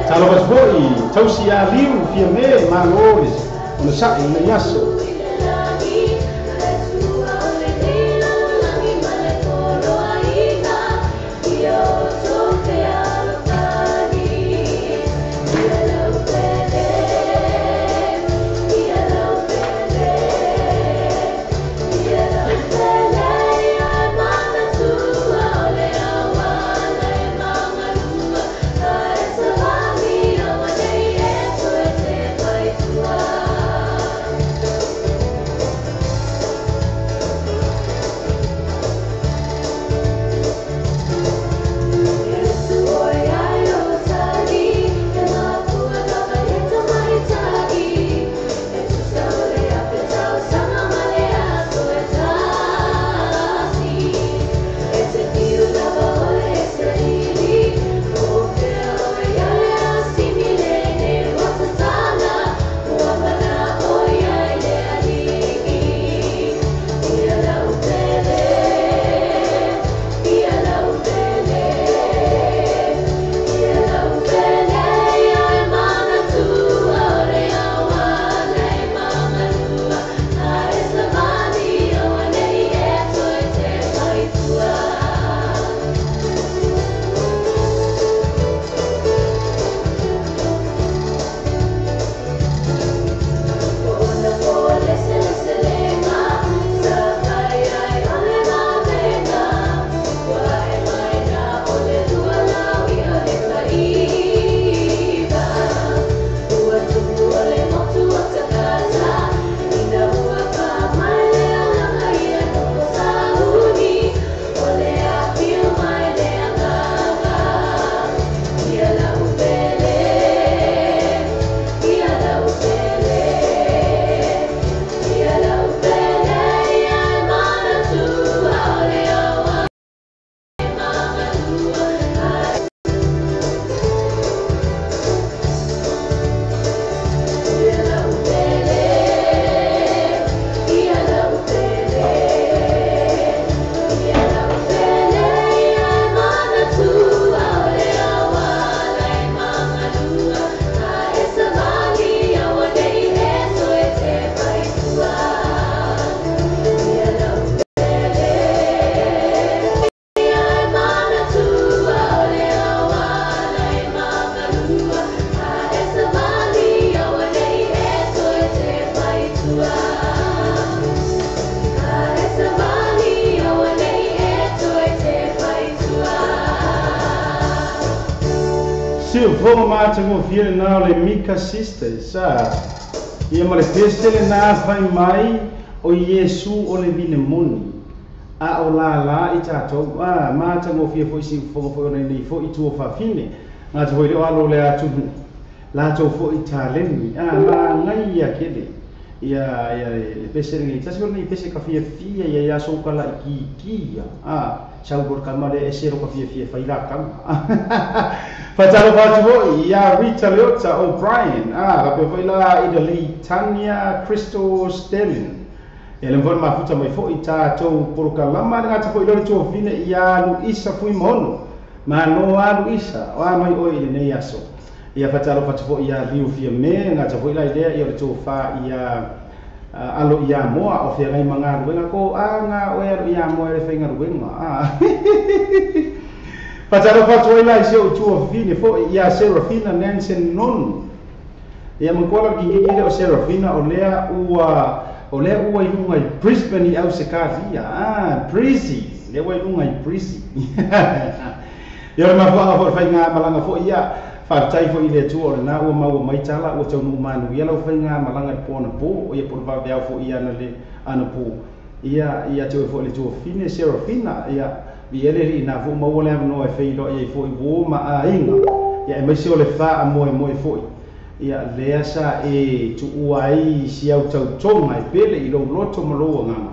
Talofa atu foʻi tausi aliu fiame malo ona saʻi lenei aso. Siufoga matagofie lenā o le Mika Sisters ia ma le pese lenā fai mai o Iesu o le vinemoni a o lālā i tatou matagofie foʻi siufoga foʻi ona nei foʻi tua fafine gata foi le o alo o le atunuu latou foʻi taleni magaia kele ia ia le pese lenei tasi o lenei pese kafiafia ia ia aso kalaikikia sau kama le ese ro kafiafia fai la kama. Fatalofa atu foʻi ia Rita Leota O'Brien faapea foʻi la i le Tania Crystal Sterling e le mafai mafuta mai foʻi tatou polokalama le gata foʻi lea le tuafine ia Luisa Fuimaono malo a Luisa o a mai oe i lenei aso. Ia fatalofa atu foʻi ia Liu Fiame gata foʻi la i lea ia o le tofā ia alo ia moa o feagai ma galuega ko aga oe alo ia moa e le faigaluega. Fatalofa atu ai la i si ou tuafine foʻi ia Serafina Nansen Nonu ia makoala kikiki lea o Serafina o lea ua i luga i Brisbane i Ausekalia Brizzy lea ua i luga i Brizzy ia o le mafuaga foʻi le faiga malaga foʻi ia faafetai foʻi i le Atua o lenā ua maua mai tala ua taunuu manuia lau faiga malaga i le po anapo ia po le vaveao foʻi ana le anapo ia ia te oe foʻi le tuafine Serafina ia viele liʻi nā foʻu maua le avanoa e feiloai ai foʻi uō ma aiga ia e maise o le faamoemoe foʻi ia lea sa e tuua ai si au tautoga e pele i lou loto ma lou agaga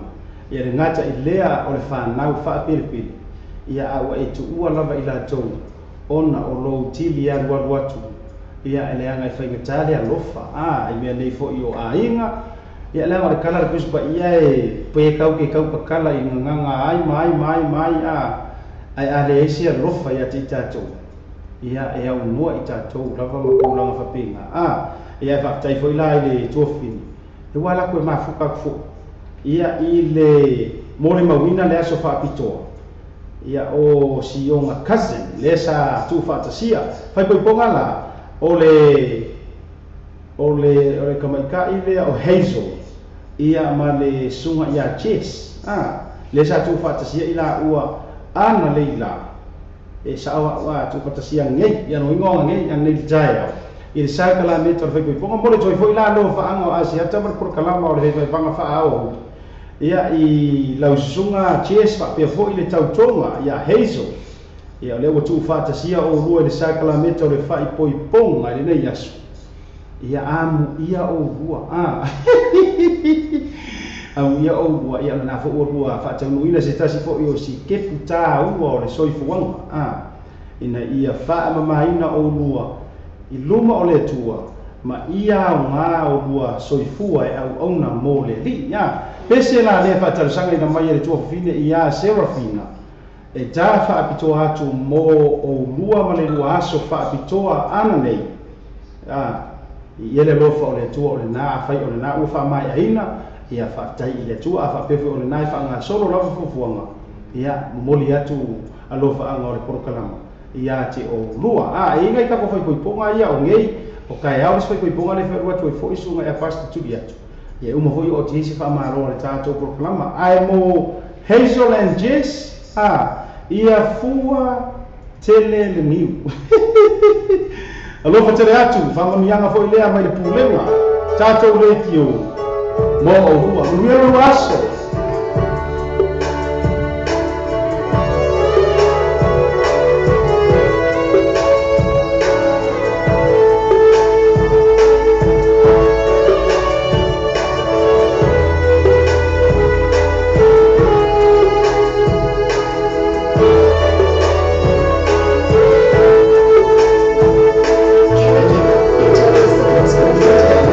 ia le gata i lea o le fanau faapelepele ia a ua e tuua lava i latou ona o lou tili alualu atu ia e leaga e faigatā le alofa i mea nei foʻi o aiga Ia le o le kala le Tusi Paia e pe kau ke kau kakala i gagaga ai ma ai ma ai ma ai a ae a leai se alofa ia te i tatou ia e aunoa i tatou lava ma tulaga faapena a. Ia e faafetai foi la i le tuafafine e ua ala atu e mafuta atu foi ia i le molimauina le aso faapitoa ia o sioga cousin lea sa tuufaatasia faaipoipoga la o le o le o le tamaita'i lea o Hazel ia ma le susuga ia Jess a lea sa tuufaatasia i laua ana leila e sa'o a'u a tuufaatasia nei ia loiga o nei ananei le taeao i le sakalameta o le faaipoipoga mo le toe foi la alofaaga o Asiata ma le polokalama o le faifaifaga fa'aaoauli ia i lau susuga Jess faapea fo'i le tautoga ia Hazel ia o lea ua tuufaatasia oulua i le sakalameta o le faaipoipoga i lenei aso ia amuia oulua a amuia oulua ia lena fo'i ua lua faataunuuina se tasi fo'i o sikepu tāua o le soifuaga a ina ia faamamaina oulua i luma o le Atua ma ia aogā olua soifua e auauna mo le Alii a. Pese la lea faatalosaga ina mai e le tuafafine iā Serafina e tā faapitoa atu mo oulua ma le lua aso faapitoa ananei a i ia le alofa o le Atua o lenā afai o lenā ua faamaeaina ia faafetai i le Atua a faapea foi o lenā e faagasolo lava fuafuaga ia momoli atu alofaaga o le polokalama ia te oulua a. E iga i tatou faaipoipoga ia o nei o taeao le faaipoipoga le faaiu atu ai fo'i susuga ia pastor tuli atu ia uma foi o te isi faamalo o le tatou polokalama ae mo Hazel and Jess a ia fua tele le niu alofa tele atu faamanuiaga foi lea mai le pulega tatou leitio mo oulua manuia lua aso. Can we give each other some scripture?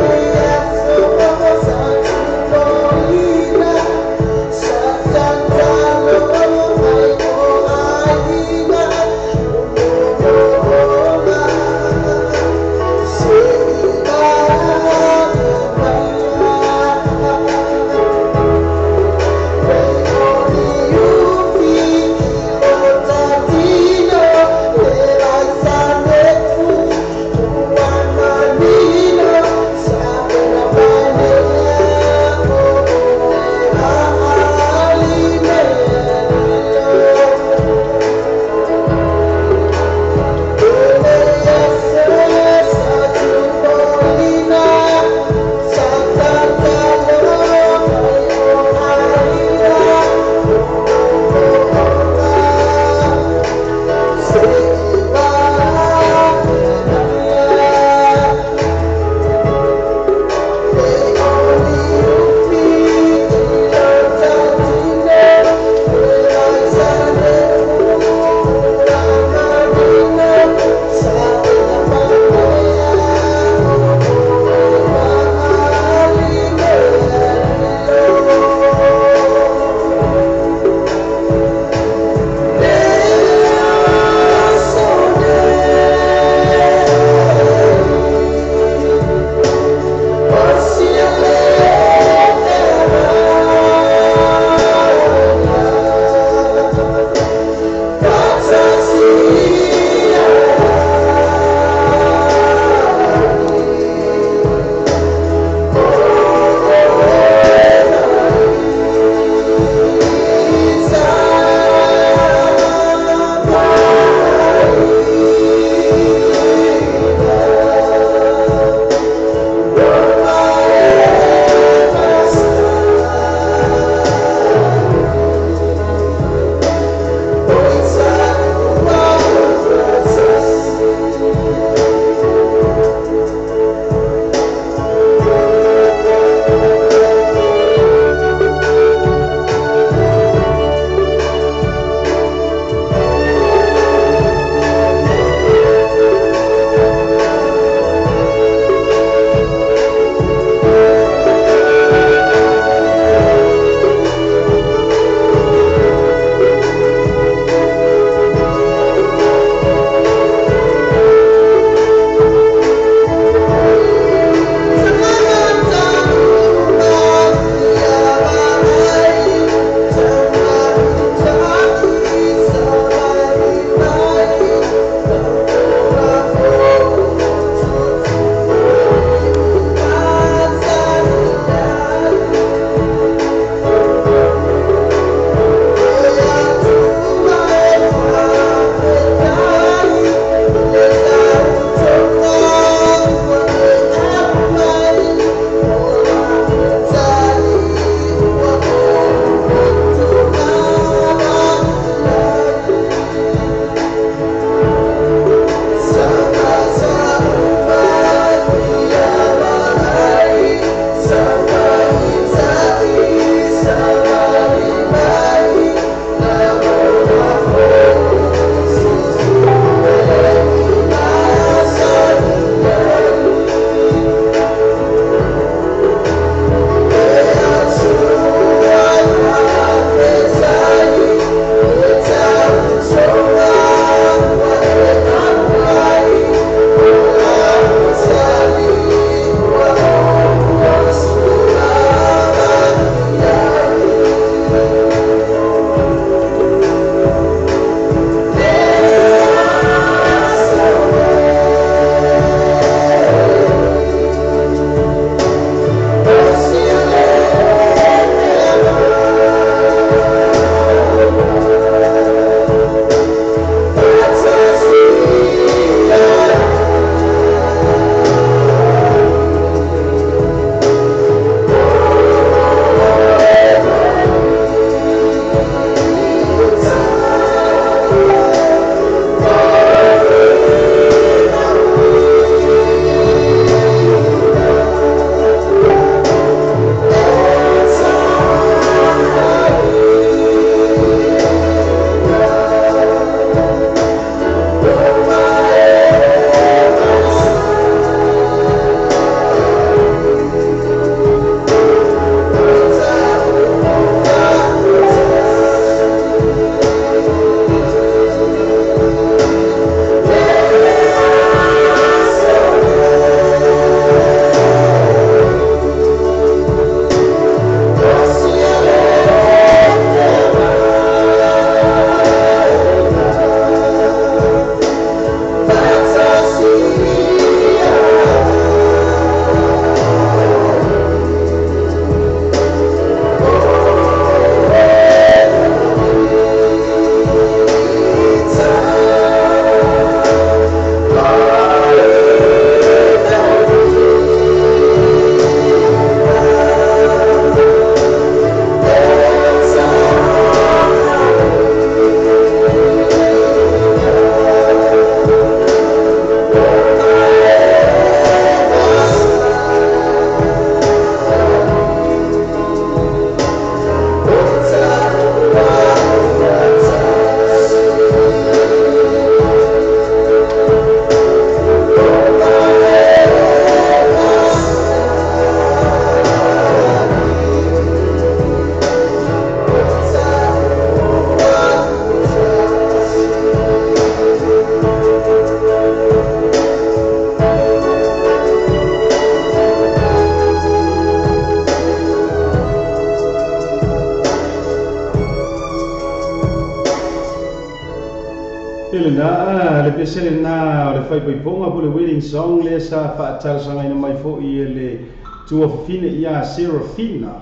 Lena le pese lena o le faipaipoga po le wedding song lea sa faatalosagaina mai foʻi e le tuafafine ia Serafina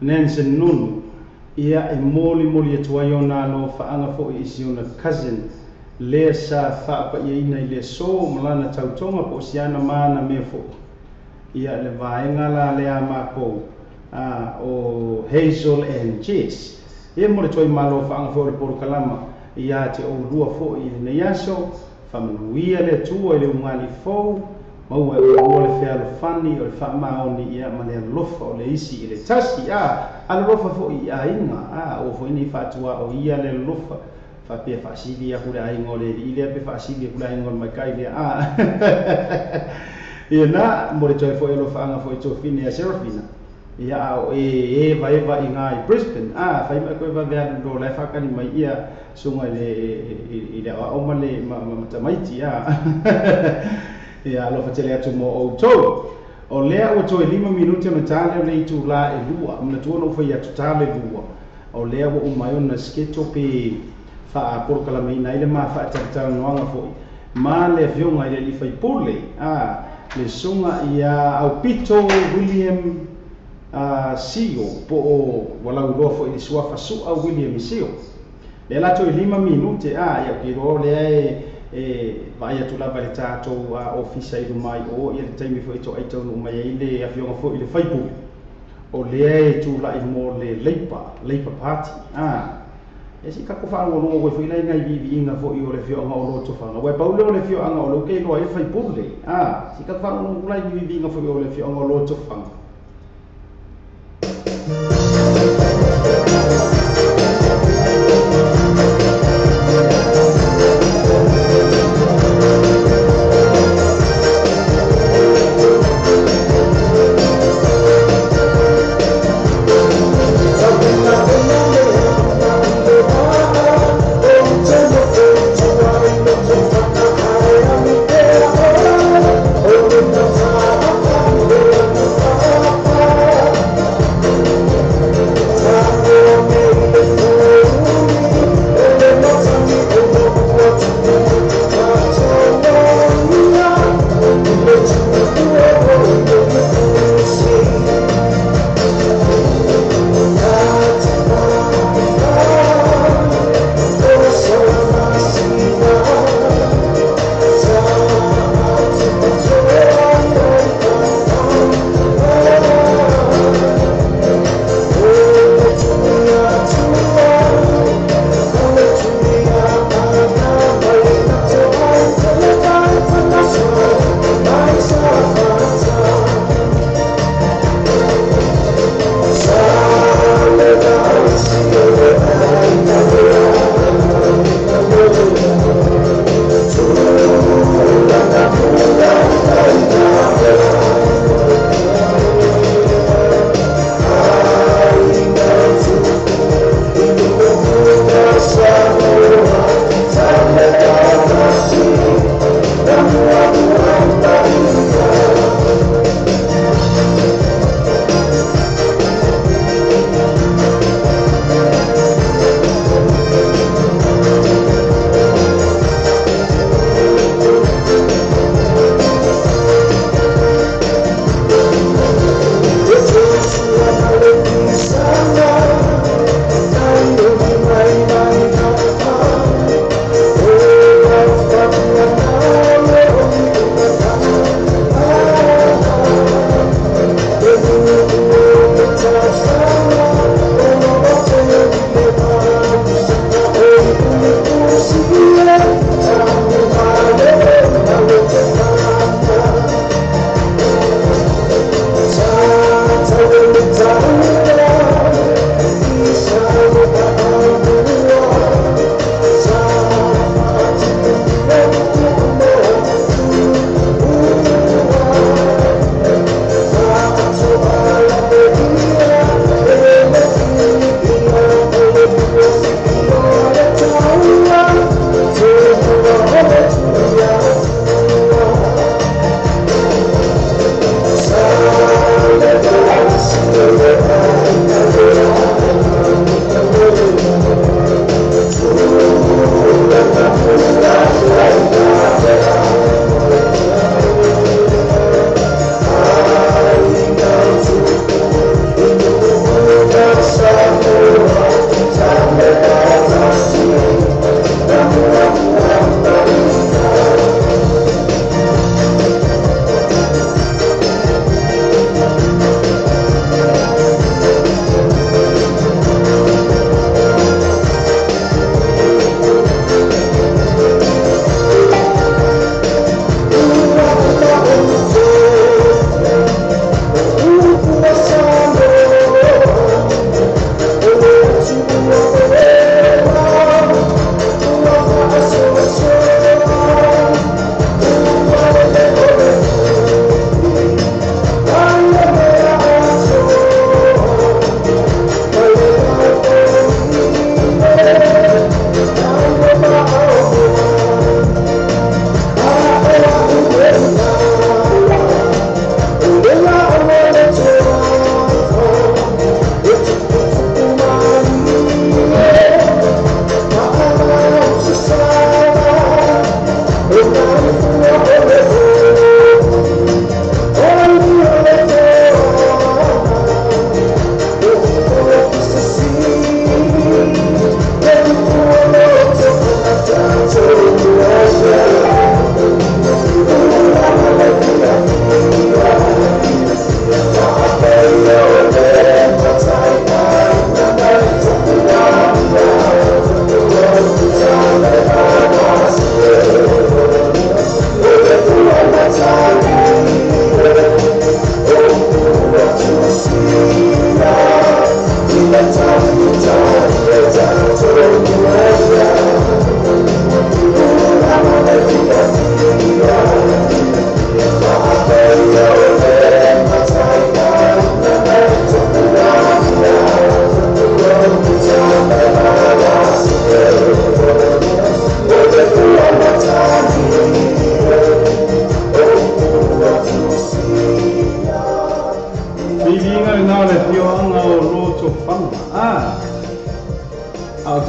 Nansen Nunu ia e molimoli atu ai ona alofaaga foʻi i si ona cousin lea sa faapaiaina i le aso ma lana tautoga po o siana ma ana mea foʻi ia le vaega la lea makou o Hazel and Jess. Ia mo le toe malofaaga foi o le polokalama ia te oulua foʻi i lenei aso. Faamanuia le Atua i le ugali fou maua e oulua le fealofani o le faamaoni ia ma le alofa o le isi i le tasi a alolofa foʻi i aiga a ua foi nei faatua o ia le alofa faapea faasili aku le aiga o le alii lea pe faasili aku le aiga o le maikai lea a ia na mo le toe foʻi alofaaga foʻi tofine ia Serafina ia a o e e vaeva i ngā i Brisbane a fai mai koe vave alu lo la e faakali mai ia suga i le aoao ma le ma tamaiti a ia alofa tele atu mo outou. O lea ua toe 5 minute ona tale o le itulā e 2 manatua ona ou fai atu tale 2 o lea ua uma ai ona schedule pe faapolokalameina ai le ma faatalatalanoaga foʻi ma le afioga i le alii faipule a le suga ia Aupito William Sio po o ua lauiloa foʻi le suafa Su'a William Sio lea la toe 5 minute a ia ou te iloa o lea e vaai atu lava i le tatou ofisa i luma i o ia le taimi foi toai taunuu mai ai le afioga foi i le faipule o lea e tulaʻi mo le Labour Party a e si kako faalogologo koe foi lai nai viiviiga foʻi o le afioaga o Lotofaga ua e pau lea o le afioaga o lea ou te iloa ai le faipule a si kako faalogologo lai viiviiga foi o le afioaga o Lotofaga.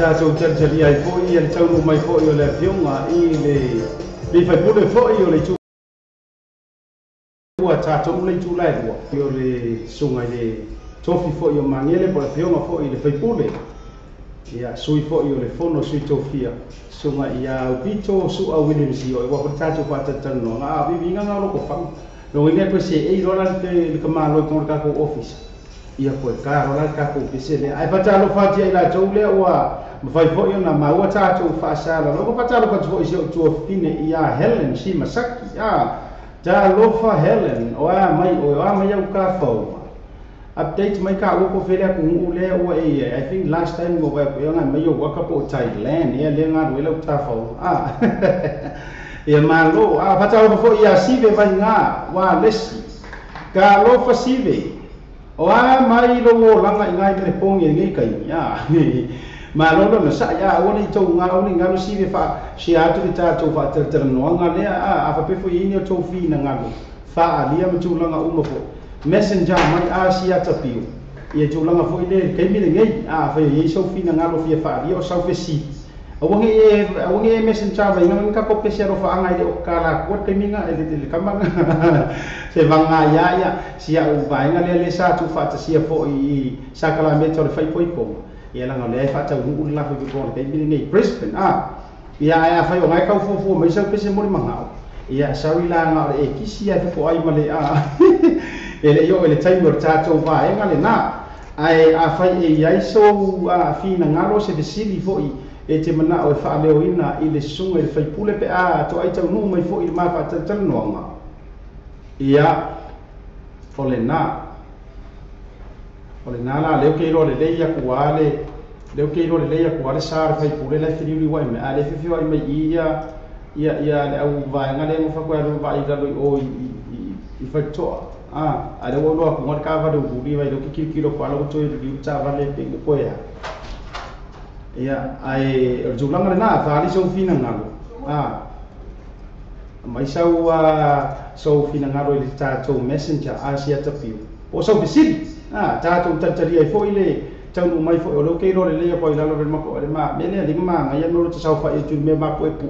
Tatou talitalia ai foi ia le taunuu mai foi o le Afioga i le faipule foi o le itu ua tatou le itu la e lua o le susuga i le tofi foi o Magele po o le Afioga foi i le faipule ia sui foi o le fono sui tofia susuga ia Aupito Su'a Williams o ua foi tatou faatalatalanoaga a viviga ga o loko faga logo ina toe seei loa la le kamalo i totonu o le tatou ofisa ia koe ka loa la le tatou pese lea ae faatalofa atu ia i latou lea ua mafai foi ona maua tatou faasalaloga faatalofa atu foi i si ou tuafafine ia Helen Shimasaki a talofa Helen o a mai oe o a mai au kafauga update mai ka ua ko fele atunuu lea ua e i ai. I think last time ua vaai atu e agai mai o waka po o Thailand ea lea galue lau tafauga a ia malo a faatalofa foi ia Sive Vaiga ua lesi talofa Sive o a mai lou olaga i ngai melepogi i lenei taimi a malo lona sa'i a aua nei tou aua nei galo Sive faa-share atu le tatou faatalatalanoaga lea a faapea foi i ai ni o tou finagalo faaalia ma tulaga uma foi messenger mai a siata pio ia tulaga foi lea i le taimi lenei a afai o i ai sou finagalo fia faaalia o sau fesili aua nei e aua nei e messenger mai ina tatou pese alofaaga e le o tatala atua le taimi na le tama na se vaga ia ia si a'u vaega lea lea sa tuufaatasia foi i sakalameta o le faaipoipoga ia leaga o lea e faataunuu le lafoipoipoga i le taimi lenei i Brisbane a ia ae afai o lena e tau fuafua mai sau pese mo le manao ia sorry la na o le ekisi ae fekoai ma le a e le i oo i le taimi o le tatou vaega lena ae afai e i ai sou finagalo se fesili foi e te manao e faaleoina i le susuga i le faipule pe a toai taunuu mai foi i le ma faatalatalanoaga ia o lena o lena la lea ou te iloa lelei atu a le lea ou te iloa lelei atu a le sa o le faipule la e feliuliuai mai a le feofeoai mai i ia ia ia le au vaega lea nofo atu ai alu vaai i lalo i o i Faitotoa a a lea ua ou iloa atu le taavale uli vai lea ou te tilotilo atu a la ua toe liliu le taavale pe ua toe a ia ae o le tulaga lena faaali sou finagalo a aumai sau sou finagalo i le tatou messenger a siata piu po o sau fesili a tatou talitalia ai foi le taunuu mai foi o lea ou te iloa lelei atu ai i lalo le matou le ma mea lea le manaia mea o lo o tasaofai atu i le mea mapuepue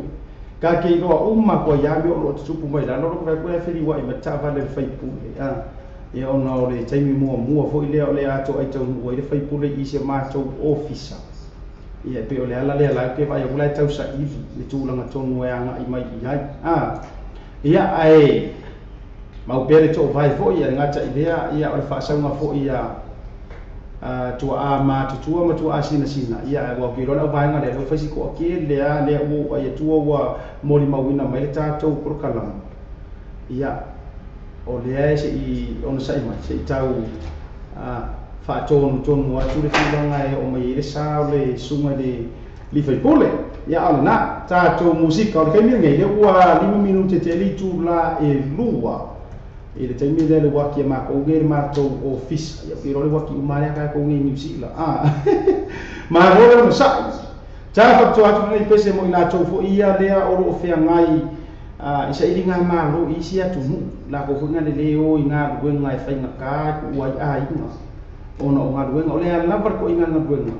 ka te iloa uma atu ai lava mea o lo o tutupu mai lalo lo fai atu e feliuai mai le taavale a le faipule a ia ona o le taimi muamua foi lea o le atoa ai taunuu ai le faipule i se matou ofisa ia e pei o le ala lea la ou te vaai atu la e tausaili le tulaga tonu e agai mai i ai a ia ae mau pea le toovae foi ia le gata i lea ia o le faasauga foi a tuaa matutua ma tuaa sinasina ia ua ou te iloa le auvaega lea lea ua fai si toatele a lea ua ou vaai atua ua molimauina mai le tatou polokalame ia o lea e se'i onosai mai se'i tau faatonutonu atu le tulaga e oo mai ai le sa o le susuga i le lifaipule ia o lena tatou musika o le taimi lenei lea ua 5 minute tele itula e lua i le taimi lea le uaki a matou nei le matou ofisa ia ou te iloa le uaki uma lea tatou nei i Niu Sila a malo le onosai ta faapitoa atu lenei pese mo i latou foi ia lea o loo feagai i sailiga malo i isi atunuu latou foi na lelei o i galuega e faigata e tuua ai aiga ona o galuega o lea lava le toaiga galuega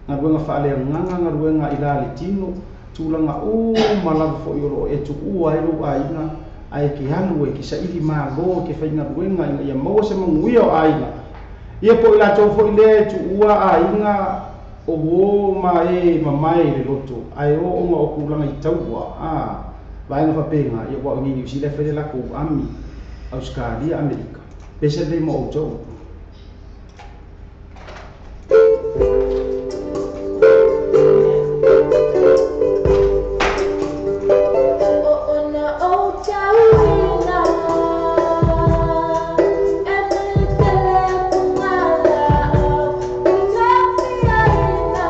galuega faaleagaga galuega i la le tino tulaga uma lava foi o loo e tuua ai lou aiga ae ke alu e ke saili malo ke faigaluega ina ia maua se manuia o aiga ia po i latou foi lea e tuua aiga o uō ma e mamae i le loto ae o ona o tulaga i taua a vaega faapena ia ua o i nei Niu Sila e fai le latou ami Australia Amerika pese lelei mo outou. O ona ou tauina e militele atu ngalaau i ka fiaina.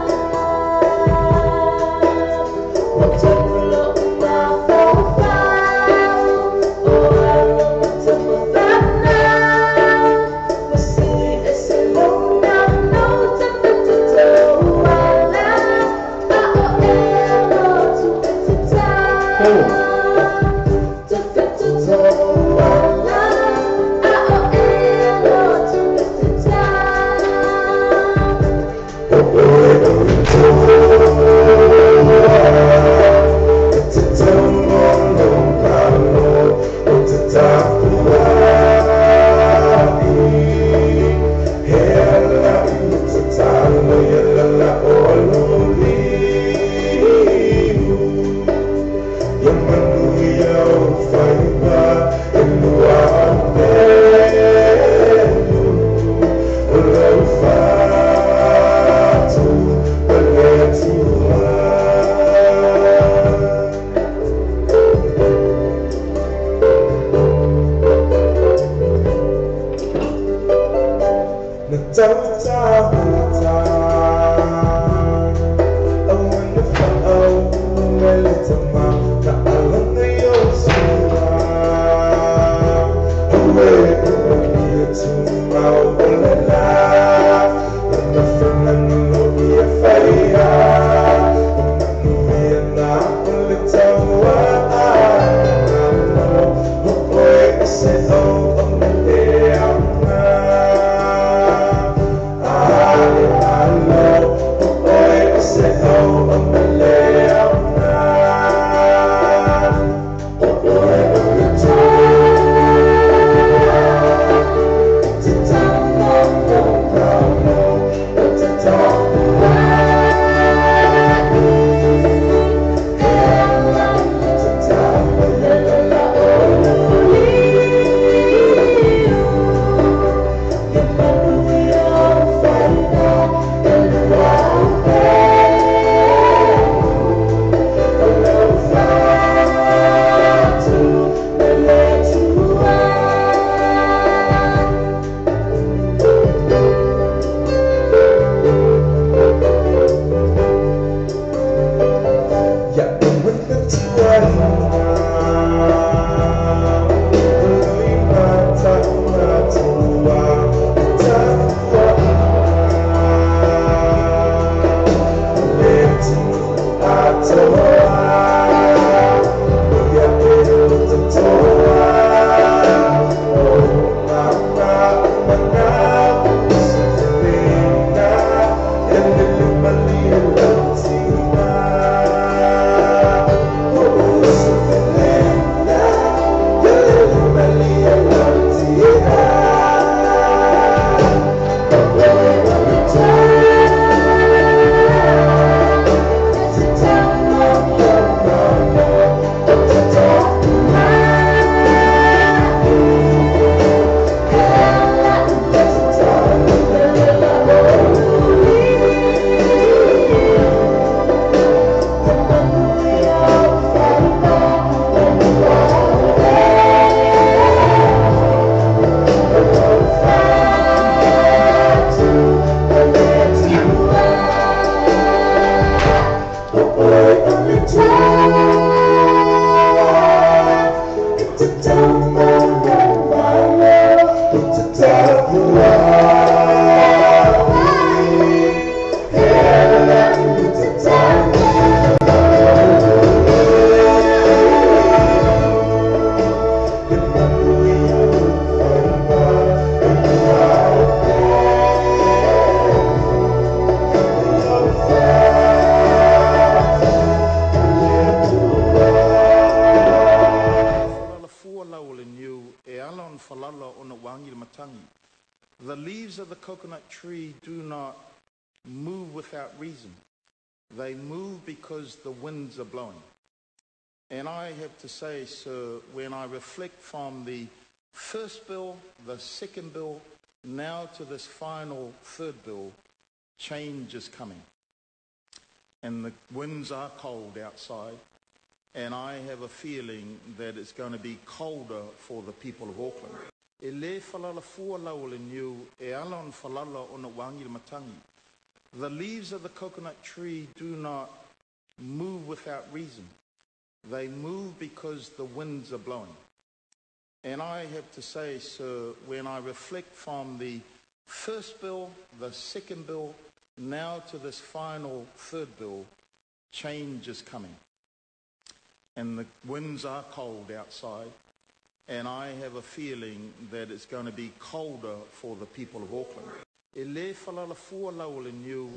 Ua taulo mafaufau o alo ma tamafanau. Ua The leaves of the coconut tree do not move without reason. They move because the winds are blowing. And I have to say, sir, when I reflect from the first bill, the second bill, now to this final third bill, change is coming. And the winds are cold outside, and I have a feeling that it's going to be colder for the people of Auckland. E le whalala fua lau le niu, e ala on whalala o na wangi le matangi. The leaves of the coconut tree do not move without reason. They move because the winds are blowing. And I have to say, sir, when I reflect from the first bill, the second bill, now to this final third bill, change is coming. And the winds are cold outside, and I have a feeling that it's going to be colder for the people of Auckland. E le whalala fua lau le niu.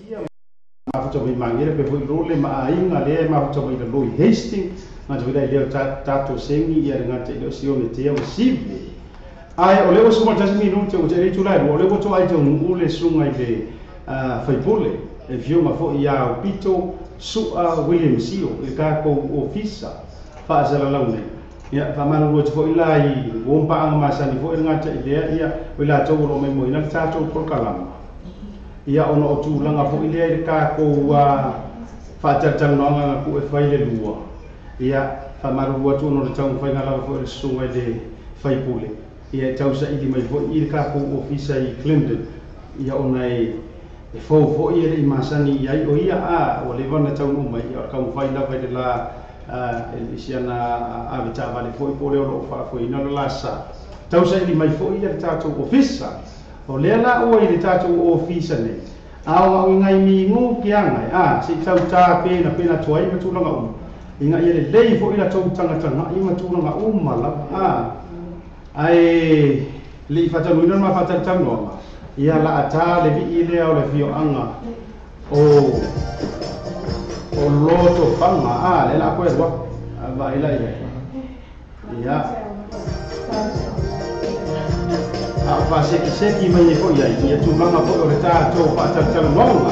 Mafuta mai mangere pe foi role ma ainga le mafuta mai lo Hastings na te leo tato sengi ia ngata ile sio me te o sive ai o le o suma tasi minute o te le tulai o le o to ai te ule sunga ile faipule e vio ma fo ia o Pito Sua William Sio e ka ko ofisa fa sala laune ia fa manu o fo ila i o pa ang masani fo ngata ile ia o la to lo me mo ina tato por kalama ia ona o tūlanga fo ile i ka ko whaataltalanoanga ku e whaile lua. Ia whamaru atu ono le tau whainga lava fo le sunga i le whaipule. Ia tausa ili mai fo i ka ko ofisa i Clinton. Ia ona e fau fo i le i masani i ai o ia a o le wana tau mai ia ka mwhai lava i le la isiana ave tāvale fo i pole o lo wha ina la sa. Tausa ili mai fo i le tātou ofisa. O lea la ua i le tātou ofisa nei. Ao au ingai mingu ki angai. A, se tau tā pēna pēna tuai matulanga uma. Inga ia le lei fo i la tau tangatanga i matulanga uma la. A, ai le i whatanuina ma whataltalanoa. Ia la ata le vi i lea o le fio anga o loto whanga. A, le la koe rua. A, va ila ia. Ia. A whaseki seki mai e hoi ai, ia tūlanga po o le tātou whaataltalanoa.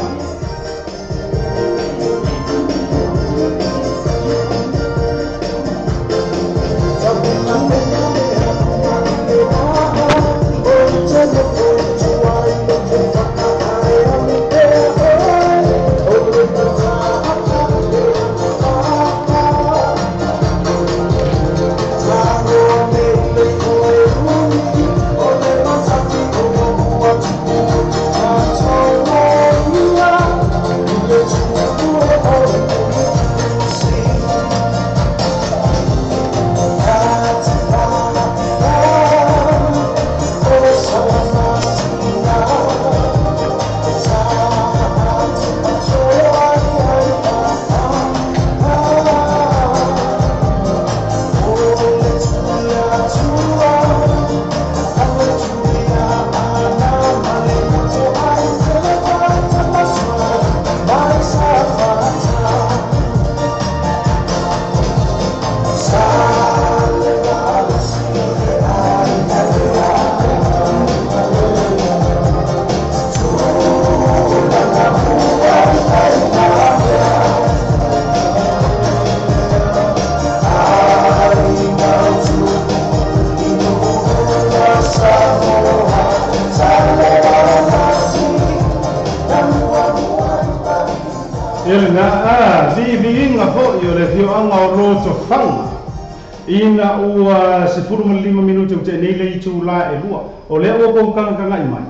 Ina ua 15 minute o te nei le itu la e lua. O lea ua kou kanga i mai.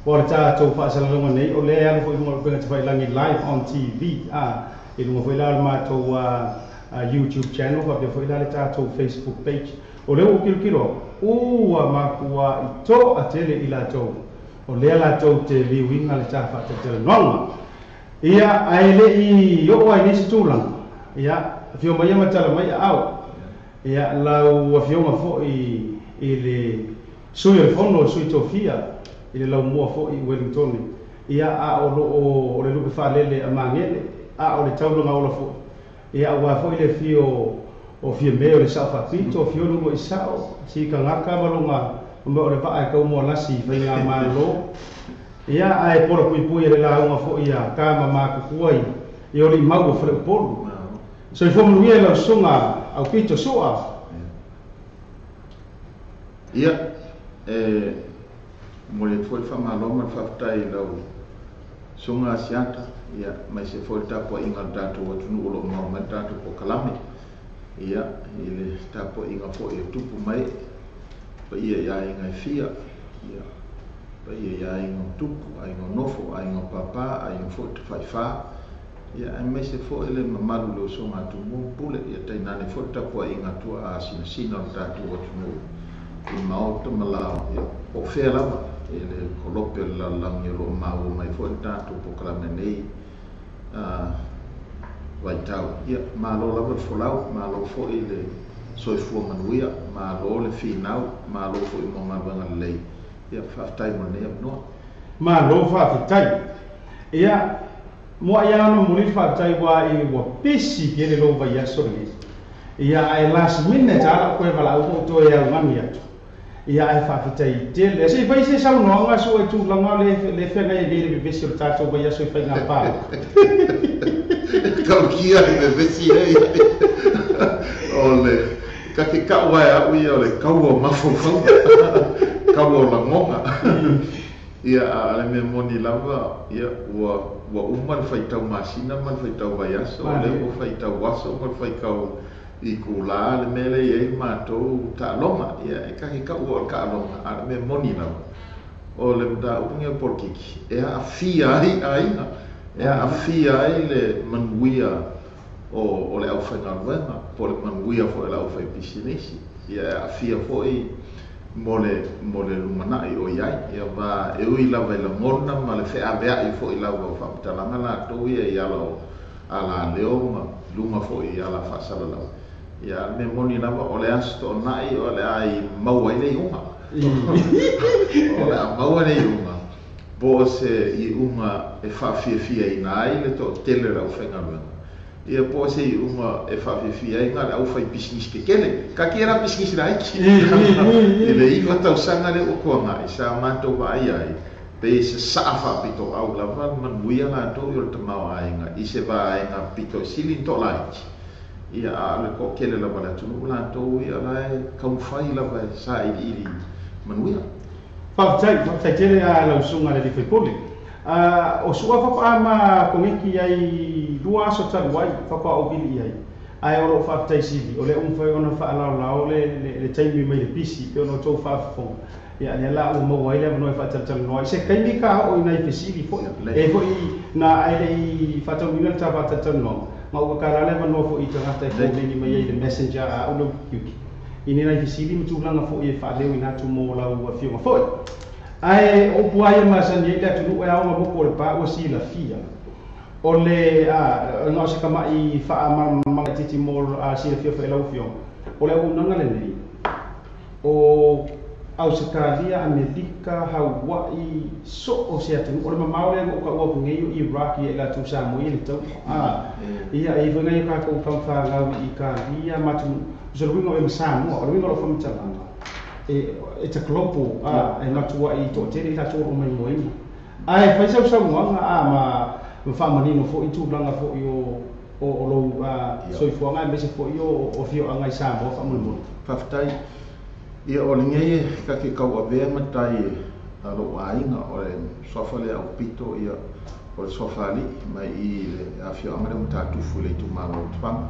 O le tātou whaasalalonga nei, o lea alu fo i lunga o penga te whailangi live on TV. A, i lunga fo i la o le mātou YouTube channel faapea foi la le tatou Facebook page. O lea ua ou kilokilo atu, ua makuai toatele i latou o lea latou te liuina le ta faatalatalanoaga. Ia, ae le i oo ai i nisi tulaga, ia, afio mai ma tala mai aao. Ia, lau afioga foi i le Sui o le Fono o Sui Tofia i le laumua foi i Wellington. Ia, a o loo o le lupe faalele a Magele, a o le taulaga ola foi. Ia, aua foi le afio o Fiame o le Sao Faapito, afio le uluai sao, Sikagaka ma lona ma o le vaa e taumoalasi i faigamalo. Ia, ae pola puipui e le lauga foi a tama matutua i o limau o Faleupolu. Soifua manuia i lau susuga Aupito Sua. Ia, e momoli atu foi le faamalo ma le faafetai i lau susuga Asiata, ia, aemaise foi le tapuaiga a le tatou atunuu o lo o maua mai le tatou polokalame, ia, i le tapuaiga foi e tupu mai paia i aiga e fia, ia, paia i aiga o tupu, aiga o nofo, aiga o papa, aiga foi o tafaifa, ia, aemaise foi le mamalu i le usoga a Tumua ma Pule, ia tainane foi le tapuaiga a tuaa sinasina o le tatou atunuu i maota ma lao, ia, po o fea lava i le kolope o le lalolagi o lo o maua mai foi le tatou polokalame nei vaitau. Ia, malo lava le folau, malo foi le soifua manuia, malo le finau, malo foi mo galuega lelei. Ia, faafetai mo lenei avanoa. Malo faafetai. Ia, muai lava ona momoli le faafetai aua ua pisi tele lou vaiaso lenei. Ia, ae last minute lava lau toe valaau ma ou toe augani atu. Ia, ae faafetai tele. Se i fai se saunoaga sua i tulaga le feagai ai nei le vevesi o le tatou vaiaso i faiga palota. Taukia le vevesi ai o le ka ke kau ae au ia o le kaua o mafaufauga, kaua o lagoga. Ia, a o le mea moni lava, ia, ua uma le faitau masina ma le faitau vaiaso, o lea ua faitau aso ma le faitau itulā le mea lea e i ai le matou taaloga. Ia, e kahikaua o le taaloga, a o le mea moni lava, o le mataupu lenei o le polokiki, e aafia ai aiga, e aafia ai le manuia o le aufaigaluega, po o le manuia foi o le aufaipisinisi, ia, e aafia foi mo le lumanai o i ai. Ia, ma e ui lava i lagona ma le feaveai foi lava o faamatalaga latou ia i ala o alaleo ma luga foi i ala faasalalau, ia, a o le mea moni lava, o le Aso Toonai o le a i maua ai le iuga. O le a maua le iuga, po o se iuga e faafiafiaina ai le toatele o le aufaigaluega, ia, po o se iuga e faafiafia ai na le aufaipisinisi tetele. Taatia la pisinisi laiti. I le 9 tausaga lea ua tuanai, sa matou vaai ai, pei e sasaa faapitoau lava le manuia latou i o le tamaoaiga i se vaega pito e sili ona toalaiti. Ia, a o le toatele lava o le atunuu latou ia la e taumafai lava e sailiili manuia. Faafetai, faafetai tele a lau susuga i le alii faipule. O Su'a faatoa ma koneki ai 2 aso talu ai, faatoa ou vili i ai. Ae o lou faafetai sili, o lea ua mafai ona faalaolao le taimi mai le pisi, pei ona outou faafofoga. Ia, lea la ua maua ai le avanoa e faatalatalanoa ai. Se taimi ka oo i nai fesili foi, e foi na ae le i faataunuuina le ta faatalatalanoaga, ma ua tatala le avanoa foi i tagata e komeni mai ai i le messenger a au le ukiuki i ni nai fesili ma tulaga foi e faaleoina atu mo lau afioga foi. Ae o upu lava ia masani ai le atunuu e ao ona motu o le pa ua silafia. O le na o se tama'i faamalamalama laitiiti mo silafia foi e lau afioga, o le auaunaga lenei o Ausetalia, Amerika, Haua'i, so o se atunuu, o le mamao lea na ou taua atu nei o Iraq ia i latou Samoa ia le tau. Ia, e i ai foi nai o tatou tamafanau i Italia ma atunuu, o se uiga o ma Samoa, o le uiga o lau faamatalaga, it's a global, e matuai toatele i latou o lo o maimoaina. Ae fai sau saunoaga ma faamanino foi tulaga foi o lou soifuaga aemaise foi o afioaga i Samoa faamolemole. Faafetai. Ia, o lenei e ta te tauavea matai a lou aiga, o le suafa lea Aupito, ia, o le suafa alii mai i le afioaga lea o Matatufu i le itumalo o Lefaga.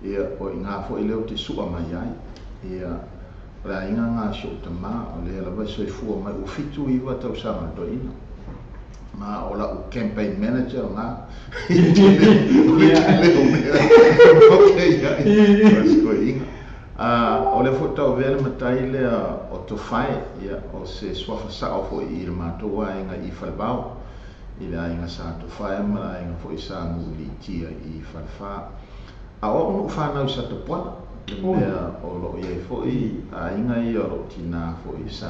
Ia, o i ina foi lea ou te sua mai ai. Ia, o le aiga lena a si ou tama, o lea lava e soifua mai, ua 79 tausaga le toeaina. Ma o la'u campaign manager lena i tele o le tele o mea e maokia i ai ma si toeaina. O lea foi tauavea le matai lea o Tofae, ia, o se suafa sa'o foi i le matou aiga i Falevao, i le aiga Sa Tofae ma le aiga foi Sa Nuuliitia i Falefa. A o a'u na ou fanau i Satapuala, le mea o lo o i ai foi aiga ia o lou tinā foi sa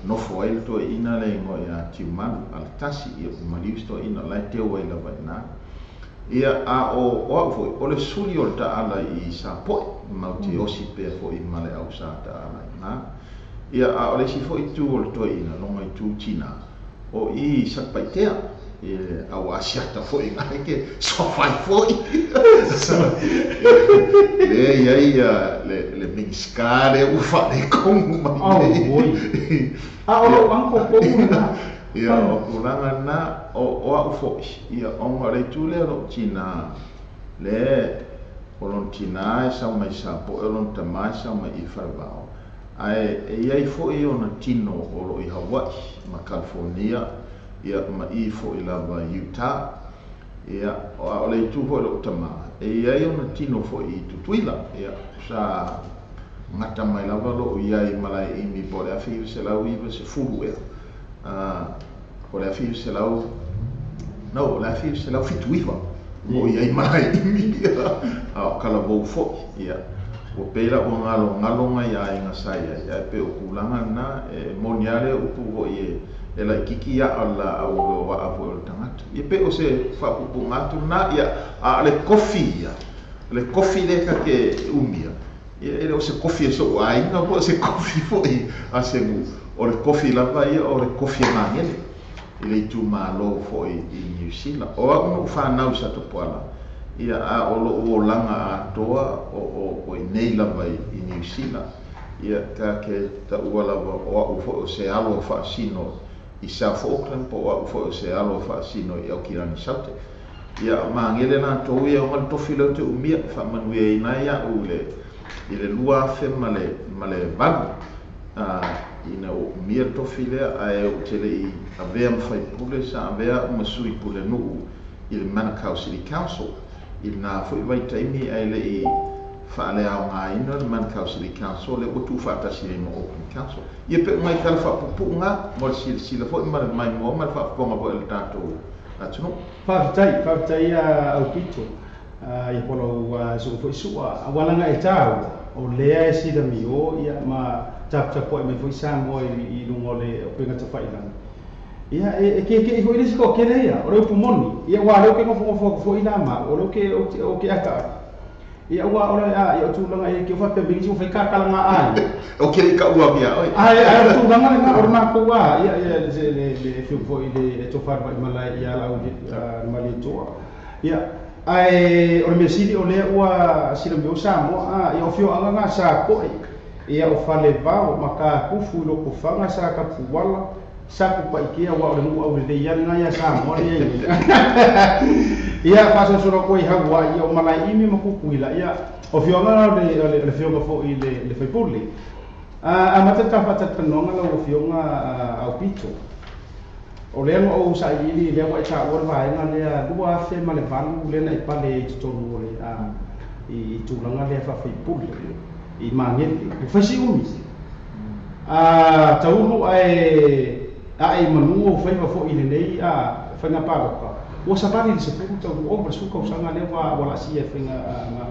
nofo ai le toeaina le igoa ia Tiumalu Alatasi, ia ua maliu si toeaina o la e teu ai lava i ina. Ia, a o o au foi, o le suli o le taala i Sapoe, matou te osi pea foi ma le au sa taala i ina. Ia, a o le isi foi itu o le toeaina, lona itu tinā, O i Satupaitea, i le au Asiata foi ina e ke suafa ai foi. Lea e i ai le Minisita lea ua faaletonu mai nei. A o lou uncle pomu lena. Ia, o tulaga lena, o au foi, ia, ona o le itu lea o lou tinā, lea o lona tinā e sau mai Sapoe, o lona tama e sau mai i Falevao. Ae e i ai foi ona tino o lo o i Hawaii ma California, ia, ma i foi lava i Utah. Ia, a o le itu foi o lo'u tama, e i ai ona tino foi i Tutuila. Ia, sa gata mai lava lo'u i ai i Malaeimi po o le 1990 ea, a, po o le 1900, no, o le 1979 o i ai Malaeimi, a o Kalavou foi. Ia, Ua pei la ua galogalo nai aiga sa i ai, ae pei o tulaga lena, e moni lava lea upu foi e laitiiti aa o le laau i lo aa foi o le tagata. Ia pei o se faapuupuuga atu lena, ia, a o le kofi ia, o le kofi lea ta te umia, ia e le o se kofi a so'u aiga po o se kofi foi a se nuu, o le kofi lava ia o le kofi a Magele i le itumalo foi i Niu Sila. O au na ou fanau i Satapuala, Ia, a o lo'u olaga atoa o o inei lava i Niu Sila, ia, ta te taua lava o a'u foi o se alo faasino i South Auckland po o a'u foi o se alo faasino i Aukilani Saute. Ia, o Magele latou ia ona le tofi lea ou te umia, faamanuiaina ai a'u i le i le 2008, a, ina ua umia le tofi lea, ae ou te le i avea ma faipule, sa avea a'u ma sui pulenuu i le Manukau City Council i lena foi vaitaimi ae le i faaleaogaina le Manukau City Council lea ua tuufaatasi nei ma Auckland Council. Ia pe o nai tala faapuupuu na mo le silasila foi ma le maimoa ma le faafofoga foi a le tatou atunuu. Faafetai, faafetai ia Aupito ia po lau susuga foi Su'a aua leaga e taua o lea e silamio ia ma taputapuai mai foi Samoa i luga o le upega tafailagi. Ia, e keke'i foi le isi toatele ia, o le upu moni. Ia, aua o lea ou te nofonofo atu foi la ma au, o lea ou te akaaka. Ia, aua o le, a, ia, o tulaga ia, ke faapea mai nisi ua fai kakalaga aiga. Ou te le i taua atu ia oe. Ae o le tulaga lena, o le matou lava, ia, ia, le, le, le afioga foi i le Tofa Vaimalae ia Laauli Malietoa. Ia, ae o le mea sili o lea ua silamio Samoa, a, ia, o afioaga na sa koe, ia, o Falevao, Matakufu, Lotofaga, Satapuala, Satupaitea, aua o le nuu aulelei lava lena ia Samoa lea e i ai. Ia, faasolosolo atu ai i Hawaii, ia o Malaeimi ma Tutuila, ia, o afioaga na o le, o le afioga foi i le, le faipule. A, amata le ta faatalatalanoaga lau afioga Aupito. O lea na ou sailiili, lea ua e taua le vaega lea 2008 lea na e pale ai i totonu o le, a, i tulaga lea faafaipule i Magele. Ua fai si umi. A taulu ae ae i manu ou faiva foi i lenei faiga palota, ua savali i le 10 taulu ova le 10 tausaga lea ua laasia e faiga ma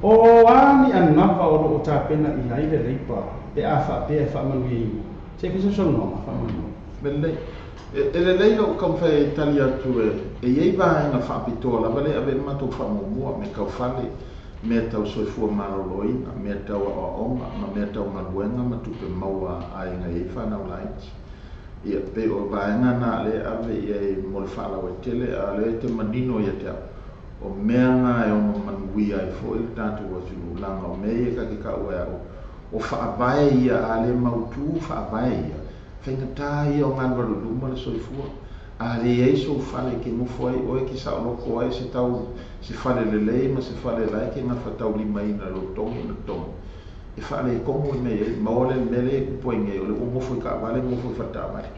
O a ni anava o lo o tapena i ai le Leipa pe a faapea e faamanuiaina? Se i fai sau saunoaga faamolemole. Lelei. E lelei lou taumafai e tali atu e i ai vaega faapitoa lava lea e ave i ai le matou faamuamua, mea tau fale, mea tau soifua maloloina, mea tau aoaoga, ma mea tau galuega ma tupe maua a aiga e i ai fanau laiti. Ia, pei o vaega na lea e ave i ai mo le faalauaitele, a o lea e te manino ia te au, o mea na e ono manuia ai foi le tatou atunuu, leaga o mea ia ta te taua e au, o faavae ia a le mautu faavae ia, Faigata ia o galualu i luma le soifua. A leai sou fale e ke nofo ai oe, ke saoloko ai se tau se fale lelei ma se fale la e ke gafataulimaina lou togi ma togi. E faaletonu le mea i ai. Maua lea le mea lea e tupu ai nei, o le ua nofo i taavale, nofo i faletaavale.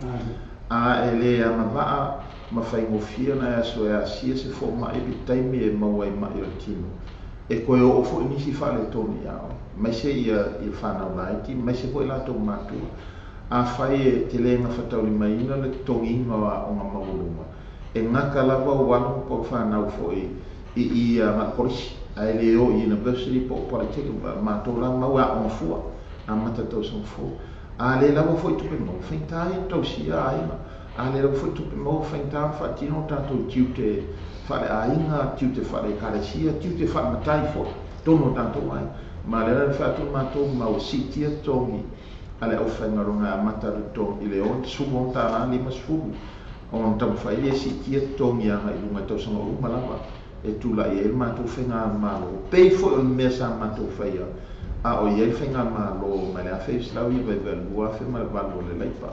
A e lē agava'a ma faigofie ona e aso e asia se foma'i i le taimi e maua ai ma'i o le tino e toe oo foi nisi faaletonu iā oe maise ia i fanau laiti maise foi latou matua. Afai e te lē gafataulimaina le totogiina o aoga maualuga e gata lava o alo ma fanau foi i i agai kolisi ae lē o i university po o polytechnic matou la mau e aoga fua amata tausaga fou. A lē lava foi tupe maua faigata ia tausia aiga. A lē lava foi tupe maua faigata ona faatino tatou tiute faaleaiga tiute faaleekalesia tiute faamatai foi tonu o tatou aiga ma le ala fai atu matou mau siitia totogi a le aufaigaluega e amata atu totogi i le $66 50 ona taumafai lea e siitia totogi agai i luga i tausaga uma lava e tula'i ai le matou faigamalo pei foi o le mea sa matou faia a o i ai le faigamalo mai le 1992 2008 o le Leipa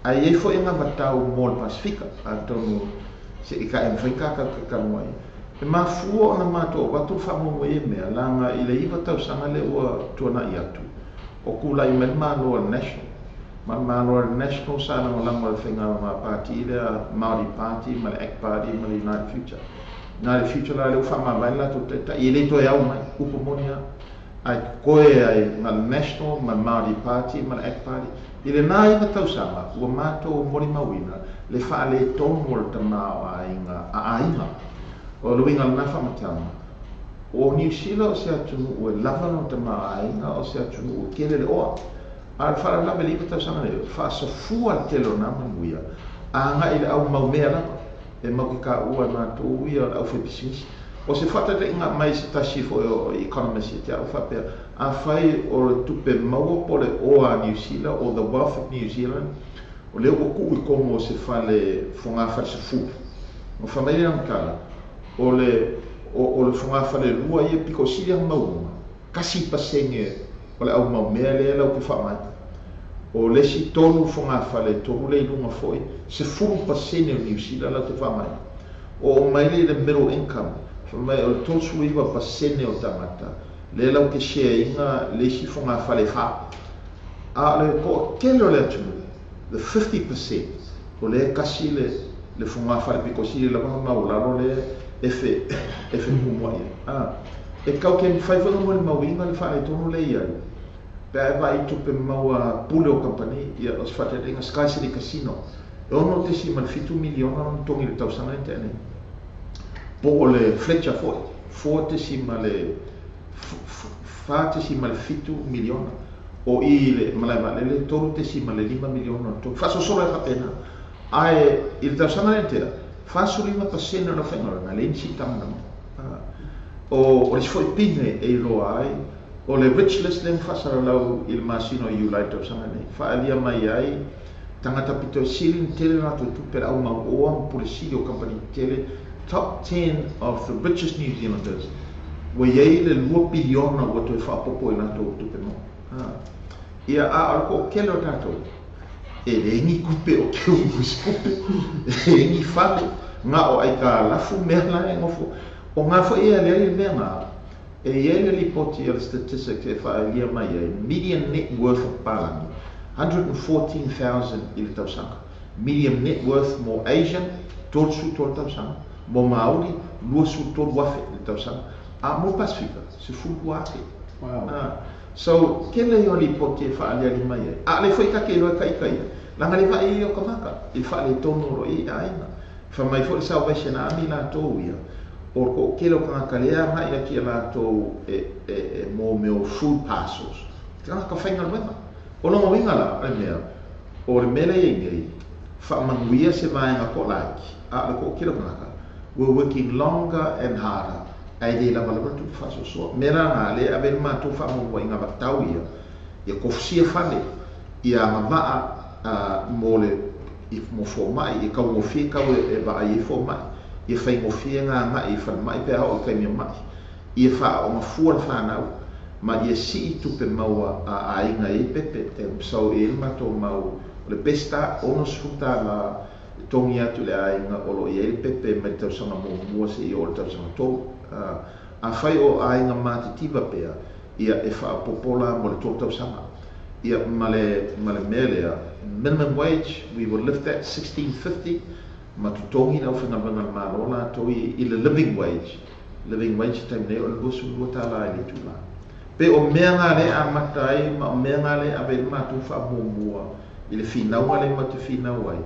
ae i ai foi anavatau mo le Pasefika atonu se'i ta'i mafai ona tatou talanoa ai e mafua ona matou avatu le faamoemoe ia mea laga i le 9 tausaga lea ua tuana'i atu o tula'i mai le Malo a le National ma le Malo a le National sa lagolago e le faiga pati lea Māori Party ma le Act Party ma le United Future. United Future la lea ua faamavae le latou taitai e lē toe au mai upu moni a ae totoe ai ma le National ma le Māori Party ma le Act Party. I lenā 9 tausaga ua matou molimauina le faaletonu o le tamaoaiga a aiga. O le uiga o lenā faamatalaga o Niu Sila o se atunu'u e lava lona tamaoaiga o se atunu'u e tele le oa a o le faalavelave i le 9 tausaga nei faasafua le tele o nā manuia aga'i i le aumaumea lava e mau ke taua e matou ia o le aufaipisinisi. O se faataitaiga mai se tasi foi o economist ia te a'u faapea afai o le tupe maua po o le oa a Niu Sila o the wealth of New Zealand o lea ua tu'u i tonu o se fale fogafale sefulu ma fai mai le lana o le o le fogafale lua ia pito sili ona maualuga 1% o le aumaumea lea lau te faaaogaina. O le isi tolu fogafale tolu lea i luga foi 10% o Niu Sila lau te faaaogaina. O oo mai lea i le middle income fai mai o le 39% o tagata lea lau te share ina le isi fogafale 4 a o le to'atele o le atunuu the 50% o lea tasi le fogafale pito sili lava ona maualalo lea efe efe pumua'i ai a e tau ke mafai foi ona molimauina le faaletonu lea i ai pe a e vaai tupe maua pule o kamupani ia o se faataitaiga Sky City Casino e 6.7 miliona lona totogi i le tausaga lea na tea nei po o le Fletcher foi 4.7 miliona o i le malae vaalele 3.5 miliona o totogi faasolosolo ai faapena ae i le tausaga lea na tea 45% o le aufaigaluega e leai ni siitaga na maua. O le isi foi pine e iloa ai o le rich list lea ma faasalalau i le masina o Iulai tausaga nei faaalia mai ai tagata pito sili ona tele latou tupe le aumauoa ma pule sili o kamupani tetele top 10 of the richest New Zealanders ua i ai le 2 piliona ua toe faaopoopo i latou tupe maua. Ia a o le to'atele o tatou e lē ni tupe o keu i se tupe e lē ni fale na o aikalafu mea la e nofo o gā foi e aliali le mea gā e i ai le lipoti a le statistics e faaalia mai ai median net worth o papalagi 114,000 i le tausaga median net worth mo Asian 33 tausaga mo Māori 23,000 i le tausaga a mo Pasifika 12,000. Wow. So tele ia o lipoti e faaliali mai ai a o le foi take iloa e taita ia laga le vaai ia o tagata i le faaletonu o lo o i ai aiga. Fai mai foi le Salvation Army latou ia o le to'atele o tagata lea agai atu ia latou e mo mea o food parcels tagata faigaluega. O lona uiga la o le mea o le mea lea i ai nei faamanuia se vaega to'alaiti a o le to'atele o tagata we're working longer and harder ae lē lavalava le tupe faasoasoa. Mea la gā lea e ave ai le matou faamuamua i gavatau ia ia tofusia fale ia agava'a mo le mo foma'i e taugofie tau e vaai ai foma'i ia faigofie gaga'i i falema'i pe a oo i taimi o ma'i ia faaaoga fua le fanau ma ia si'i tupe maua a aiga e ai pepe e so e i ai le matou mau o le Best Start $60 e togi atu i le aiga o lo o i ai le pepe mai le tausaga muamua seia oo i le tausaga tolu. Afai o aiga matitiva pea ia e faaopoopo la mo le 3 tausaga. Ia ma le mea lea, minimum wage, we will lift that 16.50, ma totogi le aufaigaluega a le Malo latou i le living wage. Living wage i taimi nei o le $22 i le itulā. Pe o mea ngā le amata ai ma o mea ngā le ave i le matou faamuamua i le finauga lea matou te finau ai,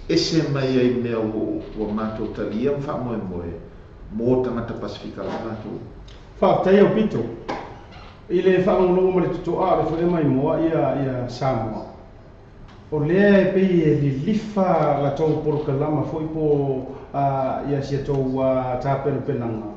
ese mai ai mea ua matou talia ma faamoemoe mo tagata Pasefika lava latou. Faafetai Aupito i le faalogologo ma le totoa o le foi maimoa ia Samoa. O lea e pei e lilifa latou polokalama foi po ia si a tou tapenapenaga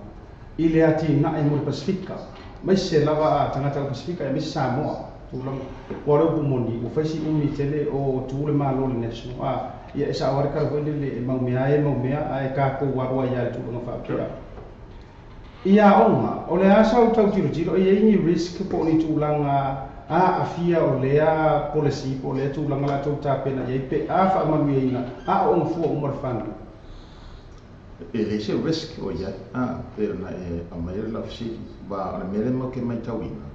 i le atinae mo le Pasefika, maise lava a tagata o le Pasefika aemaise Samoa tulaga. Ua o le upu moni ua fai si umi tele o tu le Malo i le National a ia e sao lava le tala foi lele e maumea ai e maumea ae tatou alu ai lava i le tulaga faapea. I aoga, o le a sau tau tilotilo e i ai ni risk po o ni tulaga aafia o lea policy po o lea tulaga latou tapena i ai pe a faamanuiaina aoaoga fua uma le whanau. E leai se risk o i ai, a, pei ona e aumaia le lau fesili, aua o le mea lea matou te matauina,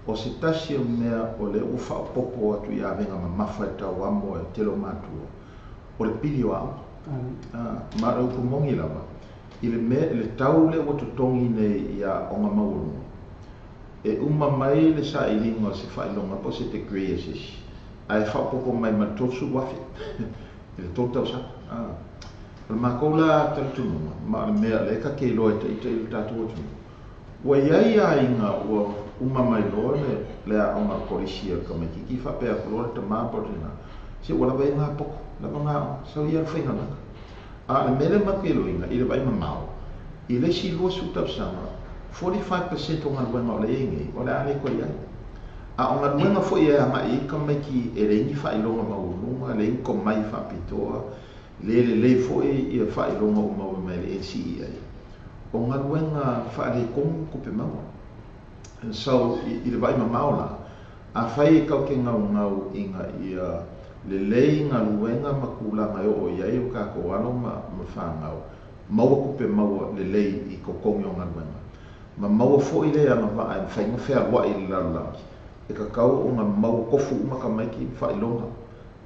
o se tasi o mea o lea ua faaopoopo atu i avega mamafa i tauamo e le tele o matua, o le pili o aoga. A, ma o le upu moni lava, i le mea, i le tau lea ua totogi nei i aoga maualuga, e uma mai le sailiga o se faailoga po o se degree a se isi, ae faaopoopo mai ma le 30,000 i le 3 tausaga. A, o le makou la talitonuga, ma o le mea o lea e ta te iloa e ita i le tatou atunuu, ua i ai aiga ua uma mai loa le aoga kolisi a le tamaitiiti, faapea atu loa le tama po o le tina, se ua lava ia ngā poko, lava ngā aoga, sau ia le faigaluega. A o le mea lea matou te iloina i le vaai mamao, i le isi 20 tausaga, 45% o galuega o lea e i ai nei, o le a le toe i ai. A o galuega foi e agai i ai tamaiti e leai ni faailoga maualuluga, leai ni tomai faapitoa, le lelei foi ia faailoga ua maua mai le NCEA, o galuega faaletonu tupe maua. And so, i le vaai mamao la, afai e tatou te gaugau ina ia lelei galuega ma tulaga e oo i ai o tatou alo ma fanau, maua tupe maua lelei i totogi o galuega, ma maua foi le agavaa e mafai ona fealuai i le lalolagi, e tatau ona maua tofu uma tamaiti ma faailoga,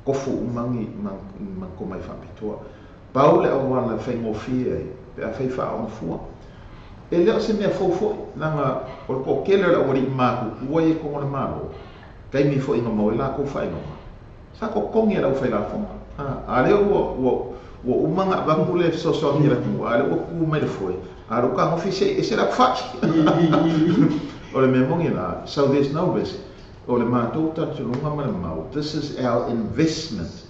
tofu uma ni ma tomai faapitoa. Pau le auala e faigofie ai pe afai faaaoga fua. E le o se mea fou foi, leaga o le toatele o le aualii matutua ia i totonu o le Malo, taimi foi na maua ai latou faailoga, sa totogi e le aufailafoga. A lea ua uma ona avatu le fesoasoani i le atunuu, a lea ua tu mai le foe, a lea ua tagofi se i ese le atu O le mea moni la, so there's no risk. O le matou talitonuga ma le mau, this is our investment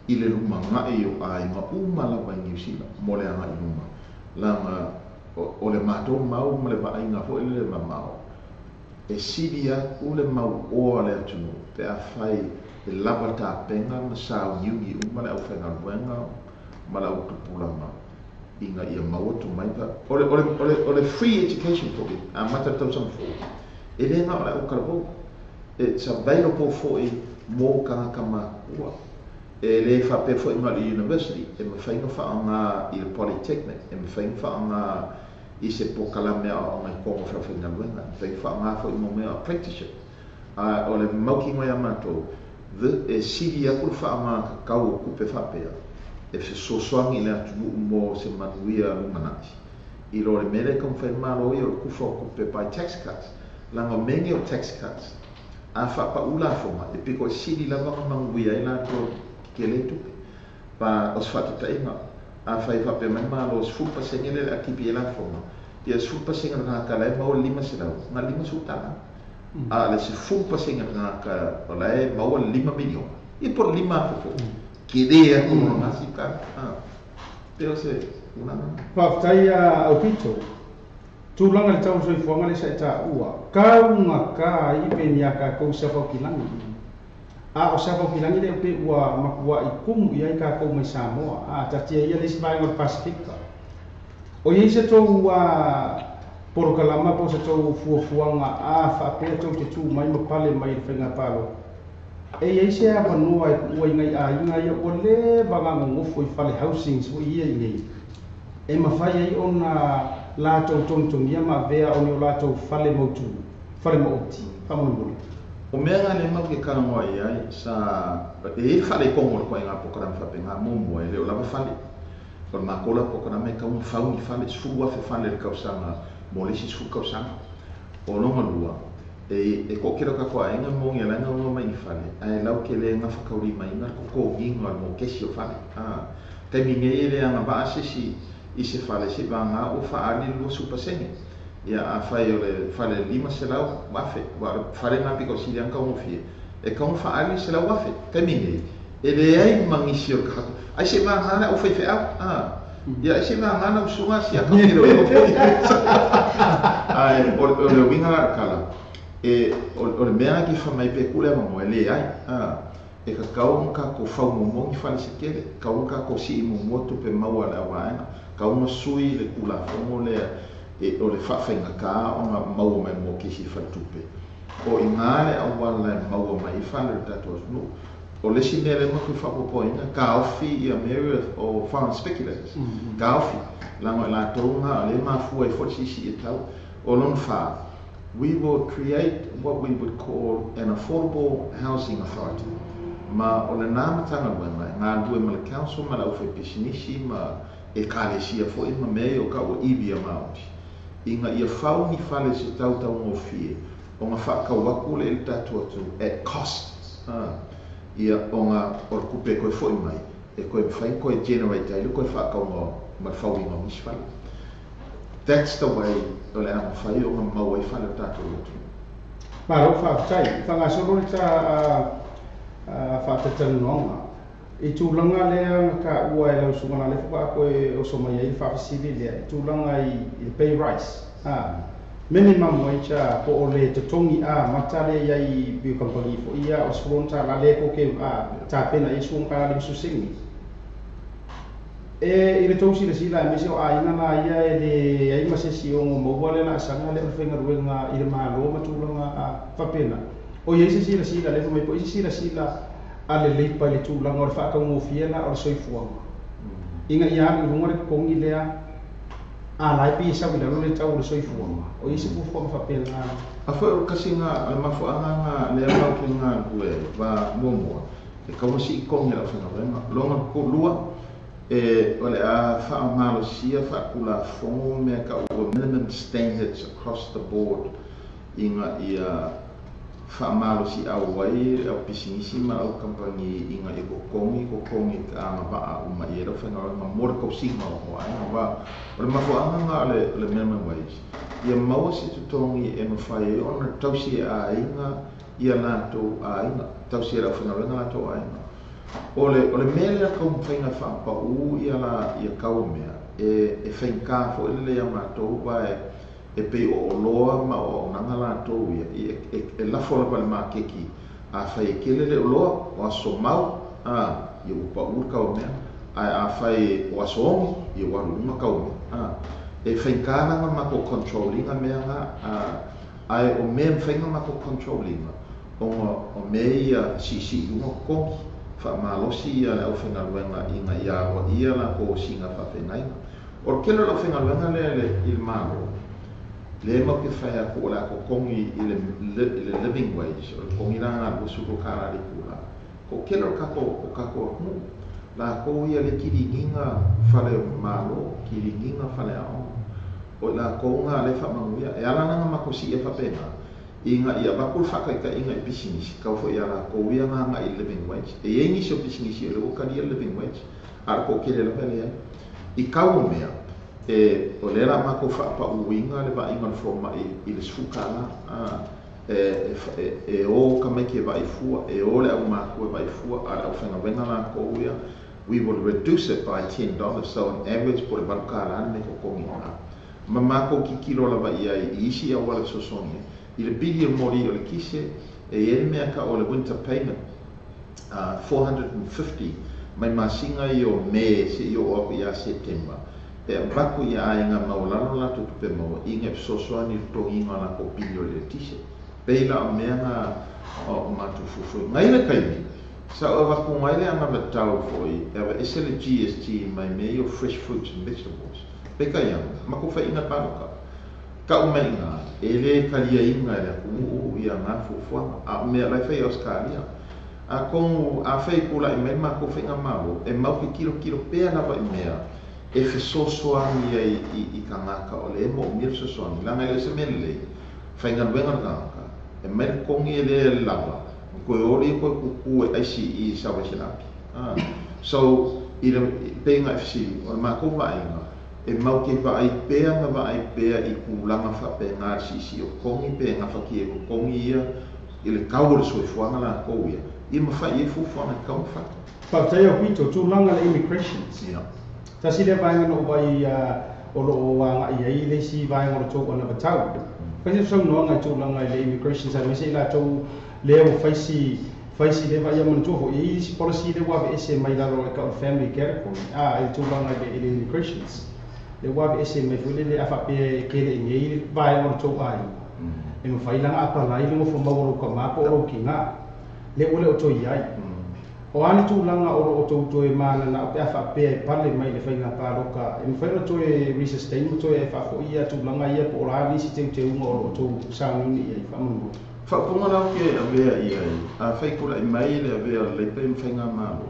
i le lumanai o aiga uma lava i Niu Sila mo le agai i luma. Leaga o le matou mau ma le vaaiga foi lele mamao, e sili atu le mauoa o le atunuu pe afai e lava tapena ma sauniuni uma le aufaigaluega ma le autupulaga ina ia maua tomai pa. O le free education foi, amata le tausaga fou, e le na o le autalavou. It's available foi mo tagata matutua. E le faapea foi na o le university, e mafai ona faaaoga i le polytechnic, e mafai ona faaaoga i se polokalame aoaoga i totonu o feafaigaluega, e mafai ona faaaoga foi mo mea o apprenticeship. A o le mautinoa ia matou, e sili atu le faaaoga tatau o tupe faapea, e fesoasoani i le atunuu mo se manuia lumanai. I lo le mea lea e taumafai le Malo ia o le tufa o tupe by tax cuts, leaga o mea nei o tax cuts, a faapau lafoga, e pito e sili lava ona manuia ai latou e tetele tupe. Pa o se faataitaiga, afai faapea mai le Malo 10% lea o le a tipi ai lafoga, ia 10% o le tagata la e maua le 500, na o le $50. A o le 10% o le tagata o la e maua le $5 miliona, ia po o le 5,000 foi, tele atu i lona sipitali. Pe o se tulaga lena. Faafetai a Aupito. Tulaga i le tau o le soifuaga lea sa e taua, kaugata ai pe ni a tatou i Savaokilagi. A o Savaokilagi lea pe ua matuai kumu i ai tatou mai Samoa, a tatia ia le isi vaega o le Pasefika. O i ai se tou polokalama po o se tou fuafuaga a faapea tou te tu mai ma pale mai i le faiga palota? E i ai se avanoa e tuua i nai aiga ia ua leva ona nonofo i fale housings foi ia i nei, e mafai ai ona latou togitogia ma avea o ni o latou fale mautu, fale maoti, faamolemole. O mea na le mau ke talanoa i ai sa e i ai le faalekogo o le ituaiga polokalame faapena muamua e le o lava fale. O le matou la polokalame e tatau ona fau ni fale, 10,000 fale i le tausaga mo le isi 10 tausaga. O lona lua, e toatele o tatou aiga e moni a la e naunau mai i ni fale, ae latou te le gafataulimaina le totogiina o le mokesi o fale. A taimi nei e le agavaa se isi i se fale seivaga ua faaali le 20%. Ia, afai o le fale 500,000, aua o le fale lena pito sili lava ona taugofie, e tatau ona faaali le 100,000. Taimi nei, e leai ma nisi o le tagata, ai seivaga le aufaifeau, a. Ia, ai seivaga lau susuga a siaka ou te le o iloa po o i ai. Ae o le uiga la o le tala, e, o le mea lena e te fai mai pe tuu le avanoa, e leai, a. E tatau ona tatou fau muamua ni fale se tele, tatau ona tatou sii muamua tupe maua a le auvaega, tatau ona sui le Tulafono lea e o le faafaigata ona maua mai mokesi i faletupe. O i ina le auala e maua mai ai fale o le tatou atunuu. O le isi mea lea matou te faaopoopoina, taofi ia mea o foreign speculators, taofi, leaga o i latou na o lea e mafua ai foi le siisii e tau. O lona fa, we will create what we would call an affordable housing authority, ma o lena Matagaluega e galulue ma le council ma le aufaipisinisi ma Ekalesia foi ma mea ia o ka ua ivi a Maori, ina ia fau ni fale se tau taugofie ona faatau atu lea i le tatou atunuu at cost, a, ia ona o le tupe e toe foi mai e toe mafai ona toe generate ai le toe faatauga ma le fauina o nisi fale. That's the way o le a mafai ona maua ai fale o tatou atunuu. Malo faafetai. Faagasolo le ta faatatalanoaga i tulaga lea na taua e lau susuga na lea faatoa toe oso mai ai le faafesili lea i tulaga i le pay rise a minimum wage a po o le totogi amata lea i ai i kamupani foi ia o le $16 lea tou te tapena i ai $16.50. E i le tou silasila aemaise o aiga la ia e leai ma se isi e ono maua le laasaga lea o le faigaluega i le Malo ma tulaga faapena. O i ai se silasila lea fai mai po o i ai se silasila a le Leipa i le tulaga o le faataugofie la o le soifuaga ina ia alu i luga le totogi lea a la e pei e sau i lalo le tau o le soifuaga. O i ai se fuafuaga faapena? A foi o le tasi lena o le mafuaaga lena lea matou te galulue ai, va muamua, e tatau ona sii totogi e le aufaigaluega. Lona lua, e o le a faamalosia faatulafono mea tau ua minimum standards across the board ina ia faamalosiau ai le au pisinisi ma le au kamupani ina ia totogi totogi agavaa uma i ai le aufaigaluega mo le tausiga o aiga. Aua o le mafuaaga lena o le minimum wage, ia maua se totogi e mafai ai ona tausi e aiga ia latou aiga, tausi e le aufaigaluega latou aiga. O le o le mea lea taumafaiga e faapau ia la ia tau o mea e e faigata foi lelei ia matou aua e e pei o oloa ma o auaunaga latou ia i e e lafo lava i le makeki afai e tele le oloa o aso mau a ia ua pau le tau o mea ae afai o aso ogi ia ua alu i luga tau o mea a e faigata la ona matou control ina mea na a ae o mea e mafai ona matou control ina ona o mea ia siisii i luga totogi, faamalosi ia le aufaigaluega ina ia aloaia latou osiga faafeagaiga. O le tele o le aufaigaluega lea i le Malo, lea matou te fai atu o le a totogi i le living wage, o le totogi la lena $22 i le itula. Toatele o le tatou o tatou atunuu, latou ia lea e kiliniga fale o Malo, kiliniga fale aoga. O i latou na lea e faamanuia. E ala la ona matou sii ai faapena, ina ia avatu le faataitaiga i pisinisi, tau foi ia latou ia na agai i le living wage. E i ai nisi o pisinisi o lea ua talia le living wage, a o le toatele lava e leai. I tau o mea, e, o lea o le a matou faapauina le vaaiga o le fomai i le $10, a, e, e, e o tamaiti e vaai fua, e o le aumatua e vaai fua, a o le aufaigaluega latou ia, we will reduce it by $10, so on average po o le $8 le mea totogi i ina. Ma matou tilotilo lava i ai i isi auala fesoasoani ai. I le pili o le moli o le kise, e i ai le mea tau o le winter payment, 450 mai masina ia o Me seia oo atu ia Setema, e avatu i aiga maualalo latou tupe maua ina e fesoasoani i le totogiina o latou pili o le eletise. Pei la o mea na o matou fuafuaina. Mai le taimi, sa ou avatu mai le anavatau foi e aveese le GST mai mea ia o fresh fruits and vegetables. Peitai ane, matou faiaina palota. Ta'umaiga e lē kaliaina e le atunuu ia gā fuafuaga a o mea lae fai Ausetalia. Atonu afai pula'i mai le matou faigamalo e mau ke tilotilo pea lava i mea e fesoasoani ai i tagata o lē mo'omia le fesoasoani laga e le o se mea lelei faigaluega le tagata e mai le togi e lē lava ma toe oli e toe kukū e aisi'i i sau ai se lapi. So i le peiga e fesili o le matou vaaiga e mau ke vaai pea ma vaai pea i tulaga faapegā le siisii o togi pe gafatia e totogi ia i le tau o le soifuaga latou ia ia mafa'i ai fuafuaga e tatau ona fai. Faafetai Aupito, tulaga le immigrations. Ia. Tasi lea vaega na ou vaai o lo o agai ai le isi vaega o le tou anavatau. Fai se saunoaga i tulaga i le immigrations aemaise i latou lea ua fai si fai si leva ia manatua foi e i ai isi policy lea ua aveese mai lalo o le tau o le family category a i le tulaga i le immigrations lea ua aveese mai foi lele a faapea e tele i nei le vaega o le tou aiga e mafai la ona apalai le nofo mau o lou tama po o lou tina lea ua le o toe i ai. O a ni tulaga o lo o tou toe mananao pe a faapea e pale mai le faiga palota e mafai ona toe resustain ma toe faafoi ia tulaga ia po o le a nisi teuteuga o lo o tou sauniuni i ai faamolemole. Faaupuga la ou te avea i ai, afai tula'i mai le avea o le Leipa i ma Faigamalo,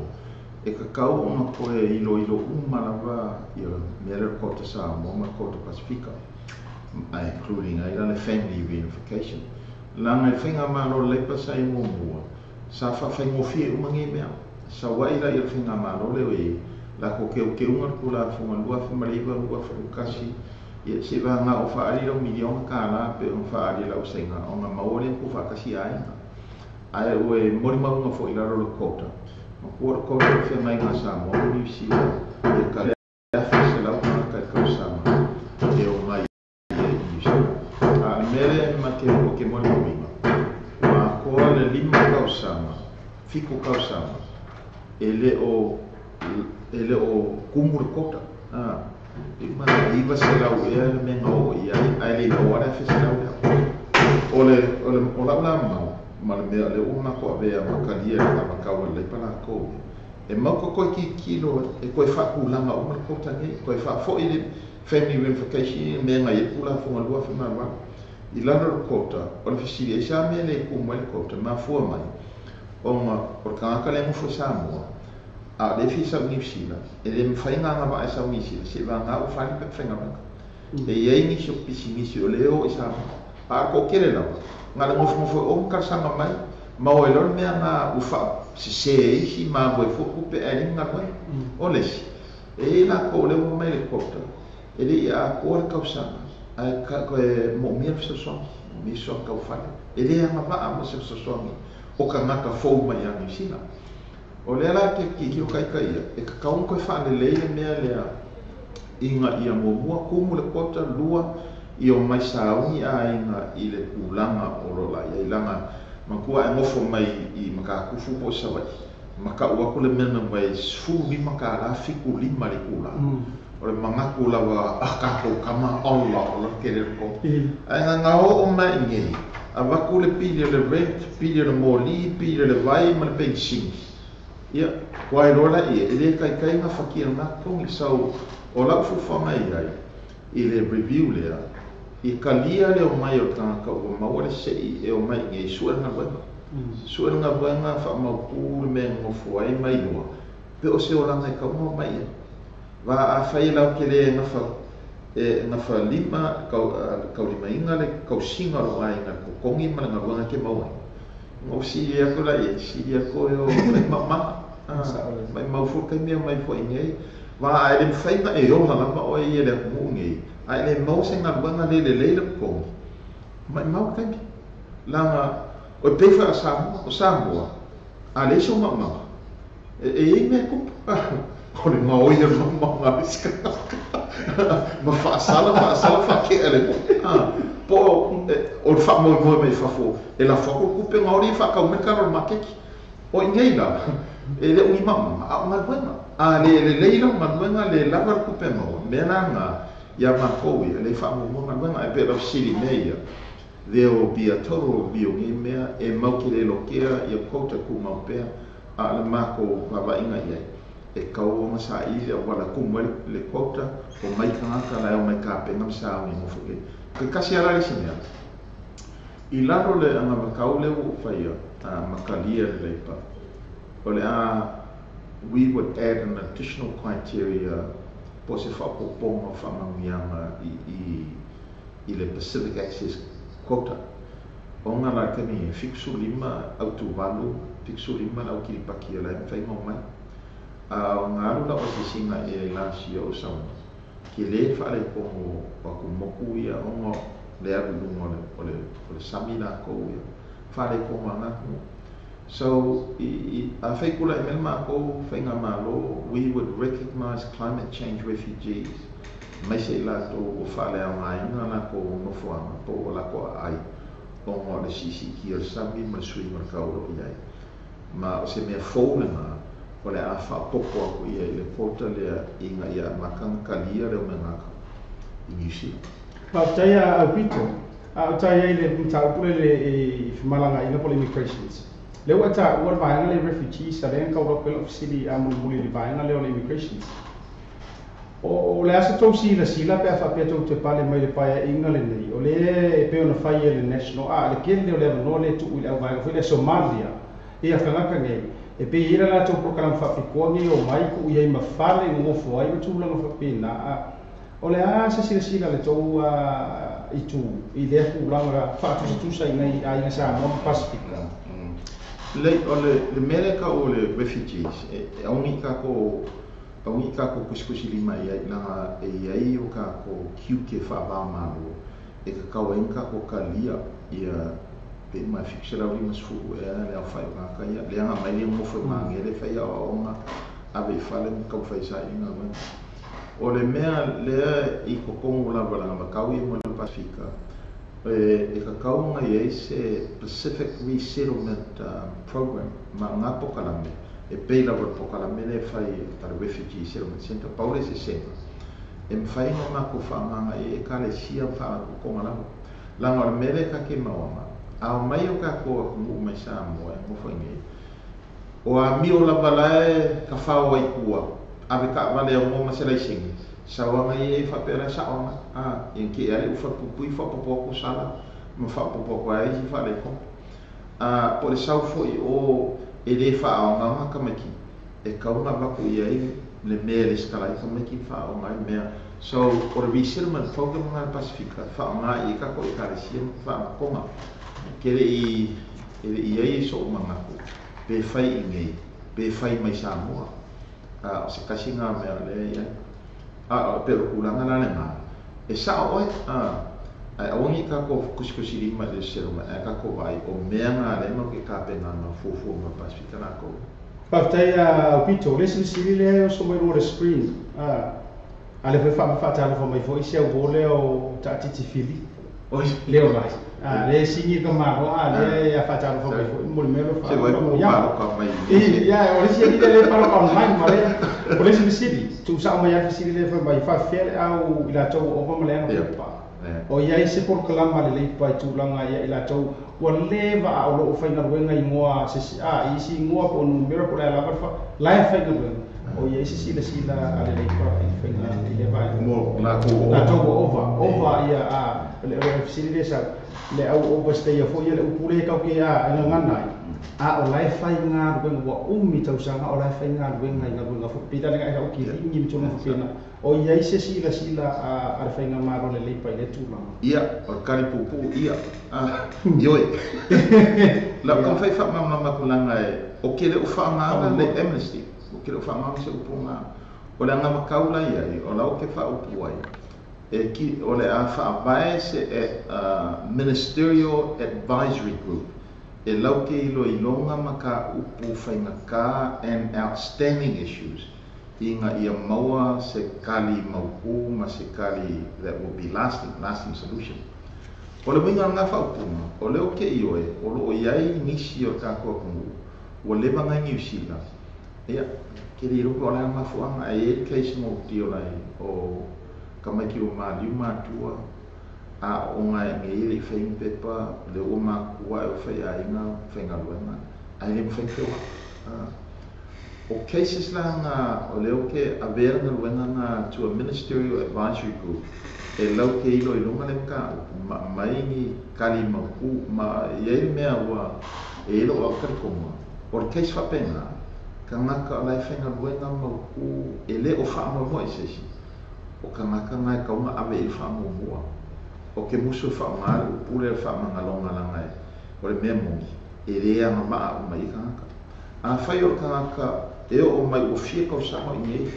e tatau ona toe iloilo uma lava ia mea lea o le Quota Samoa ma le Quota Pasifika, including ai la le family reunification. Leaga i le Faigamalo a le Leipa sa i muamua, sa faafaigofie uma nei mea. Sau ai la ia le Faigamalo lea ua i ai, latou teuteuga le Tulafono 2009, 2021, ia se'i vagā o faaali lau miliona tālā pei ona faaali e lau vasaiga ona maua lea ma tuufaatasi aiga. Ae ua e molimauina foi i lalo o le quota, matua le quota o le feagaiga a Samoa ma Niu Sila, ia ka 1,100 tagata i le tausaga e omai ai i Niu Sila. A o le mea lea ma te ou te molimauina, ua atoa le 5 tausaga, 7 tausaga e le o e le o kumu le quota. E uma e 900 ea le mea na oo i ai ae le i maua le 1,100 lea. O le o le o lau la mau ma le mea o lea ua matou avea ma talia i le anavatau a le Leipa latou ia, e mau toe tilotilo e toe faatulaga uma le quota nei, toe faafo'i le family reunification ia mea na i ai le Tulafono 2008 i lalo o le quota. O le fesili, aisea mea e le kumu ai le quota? E mafua mai ona o le tagata lea e nofo i Samoa a o lea e fia sau i Niu Sila, e le mafai ona agavaa e sau i Niu Sila se'i vagā ua fai le pepa faigaluega. E i ai nisi o pisinisi o lea e o i Samoa, a o le toatele lava na o le nofonofo i o ma talosaga mai, maua ai loa le mea na ua faasesē e isi ma alu ai fua tupe ae leai ni galuega. O le isi, e i ai latou o lea ua omai i le quota, e le i atoa le tausaga ae toe moomia le fesoasoani, moomia fesoasoani tau fale. E le agavaa mo se fesoasoani o tagata fou mai ia Niu Sila. O lea la ke tilotilo taita ia, e tatau ona toe faalelei le mea lea ina ia muamua tumu le quota, lua ia omai sauni aiga i le tulaga o lo o la i ai laga matua e nofo mai i Matatufu po o Savaii ma ta'u atu le minimum wage $15 75 le itulā. O le manatu lava a tatou tama Allah o le tele o le togi ae na oo mai i inei avatu le pili o le rent, pili o le moli, pili o le vai ma le penisini ia ua iloa laia e lē taitai gafatia lena togi. So o lau fuafuaga i ai i le review lea i talia le omai o le tagata ua maua le se'i e omai i inei su'e le galuega, su'e le galuega faamautū le mea e nonofo ai ma iloa pe o se olaga e tatau ona omai i ai. Va afai e lautele e gafa e gafa lima taulimaina le tausiga o lou aiga i le totogi ma le galuega e te maua ai ona ou sili atu laia e sili atu oe o maʻimaʻimaga maʻimau foi le taimi e omai foi i inei. Va ae le mafai ona e ola lava oe ia i le atunuu nei ae le maua se galuega le lelei le totogi, maʻimau le taimi laga o e pei foi a Samoa. O Samoa a leai sou maʻimaga e i ai mea e tupu o le gaoi o le maʻimaga a le isi tagata ma faasala faasala faake'a le po o le faamoemoe mai fafo e lafo atu le tupe ona o lea e faatau mai le tala o le maketi. O i inei la e le o ni maʻimaga a o galuega. A le lelei lau galuega le lava le tupe maua mea la na iā matou ia le faamuamua galuega. Ae pei o lau fesili i mea ia, there will be a total review o nei mea e mau te le lokea ia quota tumau pea a o le matou vaavaaiga i ai e tatau ona saili le auala e tumu ai le quota omai tagata la e omai tapena ma sauni nofo i Ke kasi ala le isi mea, i lalo le agavakau lea ua ou faia ma talia e le Leipa, o le a we would add an additional criteria po o se faaopoopoga o faamanuiaga i i le Pacific Access Quota, ona la i le taimi nei, e 75 autuvalu, 75 le au Kiripati o la e mafai ona omai. A o na alu lau asiasiga i ai last year o Samoa, tele le faaletonu o atumotu ia ona le alu i luga o le o le sami latou ia, faaletonu lava na atunuu. So i i afai tulai mai le matou faigamalo, we would recognise climate change refugees, aemaise i latou ua faaleaogaina latou nofoaga po o latou aai ona o le siisiitia o le sami ma le suiga o le tau o lo o i ai. Ma o se mea fou lena o le a faaopoopo atu i ai i le quota lea ina ia amata ona talia le omega i Niu Sila. Faafetai a Aupito. A o tai ai le mataupu lea i femalagaaiga po o le immigrations. Lea ua e taua le vaega lea i refugees, a lea na tau alu atu ai lau fesili mulimuli i le vaega lea o le immigrations. O le a sa tou silasila pe a faapea tou te pale mai le paeaiga lenei, o lea e pei ona fai e le National, a, le tele o le avanoa lea e tuu i le auvaega foi lea Somalia, ia tagata nei, e pei e i ai le latou polokalame faapitoa nei e omai tuu i ai ma fale e nonofo ai ma tulaga faapena. A o le a se silasila a le tou itu i lea tulaga faatusatusa i nai aiga Samoa ma Pasefika? Lelei, o le mea lea e tau o le refugees, e aua ne i tatou Aua ne i tatou tusitusilima i ai, leaga e i ai o tatou tiute faava-o-Malo e tatau ai ona tatou talia ia pei ma e 750 ea le aofai o tagata ia, lea na aumai lea nofo i Magele fai aoaoga, ave i fale ma taumafai e saili galuega. O le mea lea i totonu lava leaga matau ia mo le Pasefika, e tatau ona i ai se Pacific Resettlement Program ma o na polokalame e pei lava o le polokalame lea e fai a le Refugee Settlement Centre, pau le eseesega, e mafai ona matou faaaogaina i Ekalesia ma faalapotopotoga lava. Leaga o le mea lea ta te maoaga, a omai o tatou atunuu mai Samoa e nofo i inei, o amio lava la e tafao ai i tua, ave taavale aoga ma se laisene, sau aga ia e faapea la e sao lena, a, ia te i lava le ufa puipui faaopoopo atu sala ma faaopoopo atu ai isi faaletonu. A po o le sau foi i o e le faaaogaga tamaiti e tatau ona avatu i ai le mea e lesitala ai tamaiti ma faaaoga ai mea. So o le resettlement program lena a le Pasefika e faaaoga i ai tatou Ekalesia ma faalapotopotoga. Ke le i e le i ai so'u manatu pe fai i inei pe fai mai Samoa. A o se tasi lena mea o lea e i ai. A o pei o le tulaga la lena, e sao oe, a, ae aua ne i tatou tusitusilima i le settlement, ae tatou vaai o mea na lea matou te tapena ma fuafua mo le Pasefika latou. Faafetai a Aupito, o le isi fesili lea e oso mai luga o le screen, a, a lea foi faatalofa mai foi si au uo lea o Taatiti Fili. Leo lai. A lea e sigi le tamaloa, a lea e faatalofa mai foi mo le mea o lo Se vai faalogologo. po Ia. paloka mai Ia, o le isi alii lea e paloka online ma lea. O le isi fesili, tuusao mai lava le fesili lea fai mai, faafefea le au i latou ua ova ma le aga Ia. pepa. Ia. O i ai se polokalama lelei pa i tulaga ia i latou ua leva a o lo o faigaluega i igoa se isi, a, i isi igoa po o numera po o le a lava le fa, la e faigaluega. O i ai se silasila a le Leipa i le faiga i lea vaega. Mo latou ua ova. Latou ua ova, ova ia, a, o le fesili lea sa, le au overstayer foi ia le upu lea tatou te, a, e gagana ai, a o la e faigaluega, ua umi tausaga o la e faigaluega i galuega foi, peitai ane ai au kiligi ma tulaga faapena. O i ai se silasila a le faigamalo a le Leipa i lea tulaga? Ia, o le tali puupuu, ia, a, ioe. Lau taumafai e faamalamalama atu leaga e, ou te le o faaaogaina le amnesty, ou te le o faaaogaina se upu lena. O le anavatau la e i ai, o la ou te faaupu ai, e ki, o le a faavae se Ministerial Advisory Group e lau te iloiloga mataupu faigata and outstanding issues ina ia maua se tali mautu ma se tali that will be lasting, lasting solution. O le uiga o lena faaupuga, o lea ou te ioe, o lo o i ai nisi o le tatou atunuu ua leva nai Niu Sila, ia, ke le iloa po o le a le mafuaaga, ae i ai le case mo lai o tamaiti ua maliu matua, a o ona e nei e le i fai ni pepa, lea ua matua ae ua faiaiga faigaluega, ae le mafai ona feoai. O cases la na o lea ou te avea le galuega na to a Ministerial Advisory Group. E lau ke ilo i lunga le mataupu ma aumai ni tali mautu ma e i ai le mea ua e i ai lou talitonuga o le case faapena tagata o la e faigaluega mautu e le o faamoemoe i se isi o tagata na e tatau ona ave i ai le faamuamua. Ou te musu e faaaoga le upu lea o le faamagaloga leaga o le mea moni e le agavaa uma i ai tagata. Afai o le tagata e oo mai ua fia tausaga o i inei,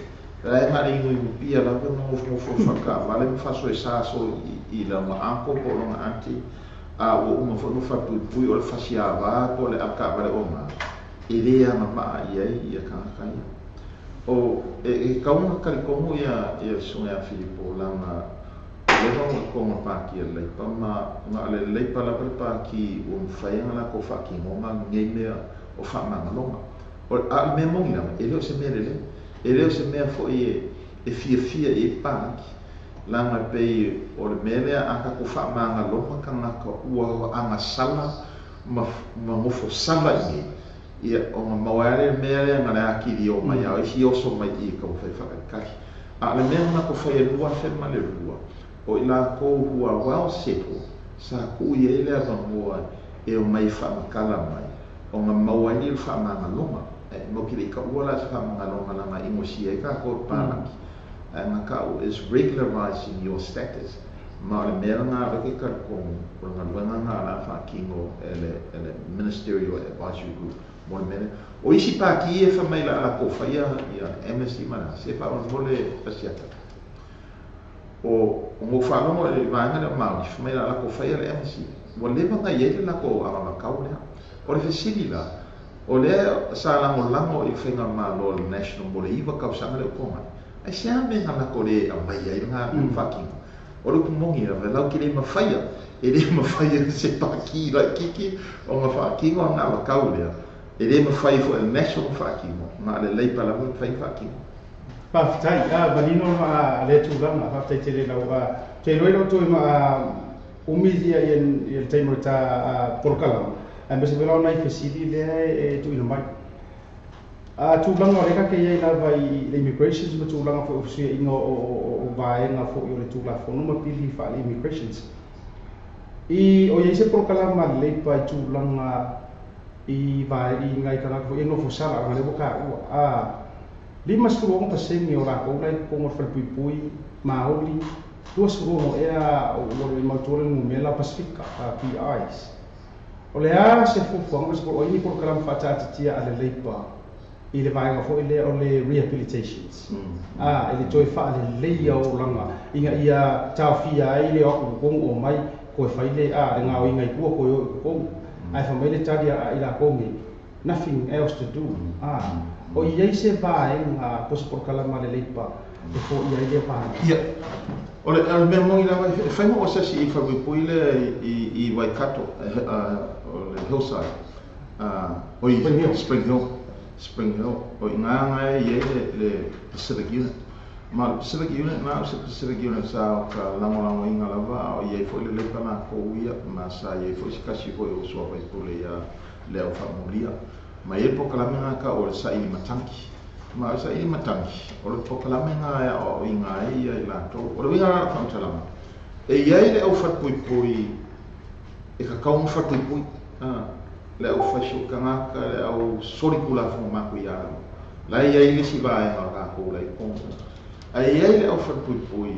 la e na o le inuinupia lava ma nofonofo i le faletaavale ma faasoesa aso i lana uncle po o lona aunty, a ua uma foi ona falepuipui o le fasiava po o le avetaavale oga, e le agavaa i ai ia tagata ia. O, e tatau ona talitonu ia le Susuga ia Filipo leaga ua leva ona i totonu o le Pati a le Leipa ma na o le Leipa lava le Pati ua mafai ona latou faatinoga lenei mea o faamagaloga. O, a o le mea moni lava, e le o se mea lelei, e le o se mea foi e fiafia i ai le palaki, leaga e pei o le mea lea a tatou faamagaloga tagata ua agasala ma nofo sala i inei, ia ona maua ai lea le mea lea na le atili o mai a o isi oso mai i i e taumafai e faatalitali. A o le mea na matou faia i le 2002, o i latou who are well settled, sa tuu i ai le avanoa e omai e faamatala mai, ona maua ai lea o le faamagaloga. E matou te le i taua la se faamagaloga leaga e inosia ai tatou e le palaki, ae na tau is regularizing your status. Ma o le mea lena o lea e talitonu o le galuega lena o le a faatino e le Ministerial Advisory Group mo le mea lea. O isi pati ia e fai mai o le a latou faia ia amnesty ma le a, se faamolemole Asiata. O ona ou faalogo i le vaega lea o Maori, fai mai o le a latou faia le amnesty. Ua leva ona i ai le latou anavatau lea. O le fesili la, o lea sa lagolago i le faigamalo a le National mo le 9 tausaga lea ua tuanai, aisea mea na latou le aumai ai lena faatino? O le upu moni lava, lau te le mafaia, e le mafai e se pati laitiiti ona faatino lana avatau lea, e le mafai foi e le National ona faatino, na o le Labour lava e mafai ona faatino. Faafetai, a manino ma lea tulaga, faafetai tele lau te iloa lau toe ma umi ia ia le taimi o le ta polokalama, aemaise foi la o nai fesili lea e tuuina mai. A tulaga o lea tatou te i ai lava i le immigrations ma tulaga foi o fesuiaiga o vaega foi o le Tulafono ma pili faale-immigrations. I o i ai se polokalama a le Leipa i tulaga i vae i nai tagata foi e nofo sala leaga lea ua taua a 56% o latou la i totonu o le falepuipui Maoli, 26 ea ua le mautua le numera Pasifika, PIs. O le a se fuafuaga ma se o ai ni polokalama faataatitia a le Leipa i le vaega foi lea o le rehabilitations, a i le toe faaleleia o olaga ina ia taofia ai le o atu i totonu omai toe fai le a le gaoiga i tua toe o i totonu, ae fai mai le tali a i latou nei, nothing else to do. A o i ai se vaega po o se polokalama a le Leipa e foia ai lea vaega? Ia, o le mea moni lava, e fai ma ou asiasi i falepuipui lea i Waikato, o le Hillside, oi, Spring Hill. Spring Hill, Spring Hill, o i ina na e i ai le Pacific Unit. Ma o le Pacific Unit na o se Pacific Unit sa o ka lagolagoina lava, a o i ai foi le Leipa latou ia, ma sa i ai foi se tasi foi o uso a faipule ia le au faamulia. Ma e i ai le polokalame na tau o le saili matagi. Ma o le saili matagi, o le polokalame na e aoaoina ai ia i latou. O le uiga la o le faamatalaga, e i ai le au falepuipui e tatau ona falepuipui, le au faisoo tagata, le au solitulafono matuia lava. La e i ai le isi vaega o tatou la i totonu. Ae i ai le au falepuipui,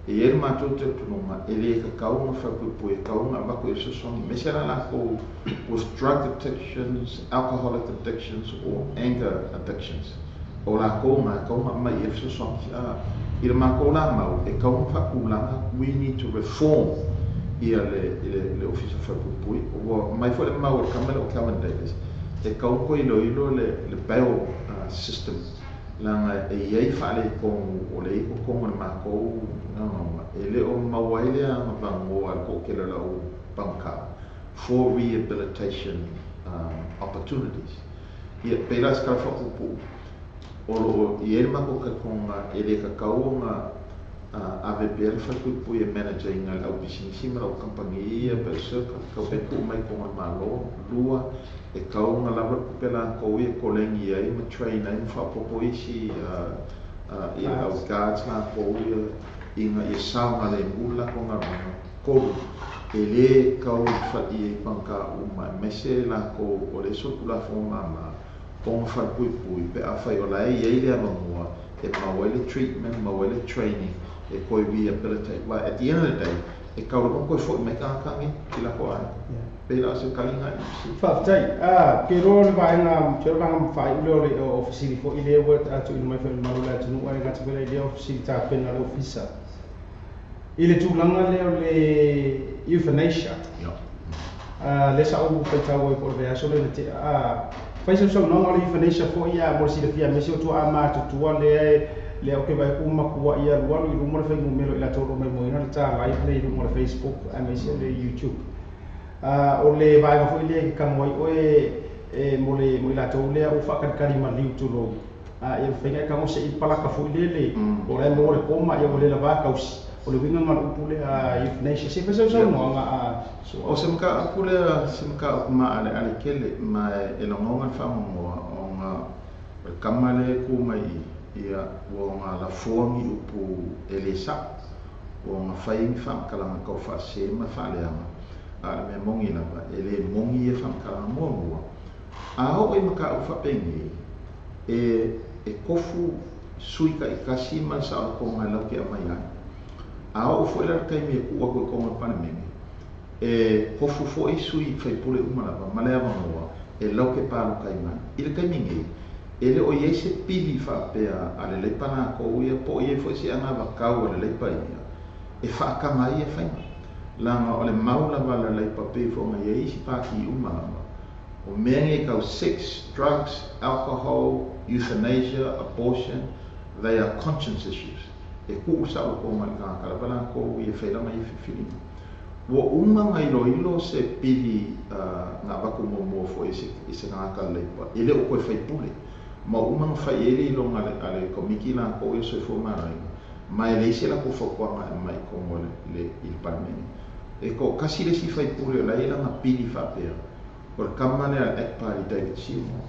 e i ai le matou talitonuga, e le tatau ona falepuipui, e tatau ona avatu i fesoasoani, aemaise la latou with drug addictions, alcoholic addictions or anger addictions. O latou na e tatau ona aumai i ai fesoasoani. I le matou la mau, e tatau ona faatulaga, we need to reform ia le Ofisa Falepuipui. Ua mai foi le mau a le tama lea o Kelvin Davis, e tatau ona toe iloilo le bail system, leaga e i ai faaletonu o lea e i totonu o le matou naunauga, e le o maua ai le agavanoa e le toatele o le au pagota for rehabilitation opportunities. Ia, pei la se tala faapuupuu, o lo o i ai le matou talitonuga e le tatau ona ave pea le falepuipui e manage ina e le au pisinisi ma le au kamupani ia pe o Circa, tau pe tuu mai i totonu o le Malo. Lua, e tatau ona lava le tupe latou ia e koleni ai ma train ai ma faaopoopo isi ia au guards latou ia. Ina ia saogalemu le latou galuega. Tolu, e lē kau i falia i pagā uma aemaise latou o le solitulafono māmā ona falepuipui pe afai o la e i ai le avanoa e maua ai le treatment, maua ai le training e toe rehabilitate. Aua at the end of the day, e tau lava ona toe fo'i mai tagata nei i latou aiga. Pei la o se taliga i fesili. Faafetai. Ou te iloa o le vaega, ou te iloa o le vaega faaiu lea o le o fesili foi lea ua tuuina mai foi i le mamalu o le atunuu, ae le gata foi la i lea o fesili tapena a le Ofisa. I le tulaga lea o le euthanasia, lea sa ou faitau ai po o le vaiaso lea na tea, fai sau saunoaga o le euthanasia foi mo le silafia aemaise o tuaa matutua lea lea ou te vaai atu ua matuai alualu i luma le fuainumera o i latou o lo o maimoaina le ta live lea i luga o le Facebook aemaise o le YouTube. O le vaega foi lea e tago ai oe e mo le mo i latou lea ua faakalikali maliu tulou. Ia mafai ona e tago se i palaka foi lele o la e maua le koma ia ua le lava tausi. O le uiga na o le upu lea euthanasia. Se i fai sau saunoaga O se mataupu lea se mataupu maaleale tele ma e lagona le faanoanoa ona o le tama lea e tu mai i i, ia ua ona lafoa ni upu e lē saʻo, ua ona fai ni faamatalaga taufaasē ma faaleaga, a o le mea moni lava e lē moni ia faamatalaga. Muamua, a oo i mataupu faapenei e tofu sui taitasi ma le saolotoga e laute aumai ai. A oo foi la le taimi e tuu atu i totonu o le Palemene, e tofu foi sui faipule uma lava ma le avanoa e laute palotai mai. I le taimi nei, e le o i ai se pili faapea a le Leipa latou ia po o i ai foi se anavatau a le Leipa ia e faataga ai ia faiga. Leaga o le mau lava a le Leipa pei foi ona i ai isi pati uma lava, o mea nei tau sex, drugs, alcohol, euthanasia, abortion, they are conscience issues. E tuu le saolotoga i le tagata lava latou ia e fai lana ia filifiliga. Ua uma ona iloilo se pili na avatu muamua foi e se tagata a le Leipa, e le o toe faipule, ma ua uma ona fai i ai le iloga a le Komiti latou ia o Soifua Maloloina, ma e leai se latou fautuaga e aumai i totonu o le i le Palemene. E toatasi le isi faipule o la e i ai lana pili faapea, o le tama lea a le Act Party David Seymour,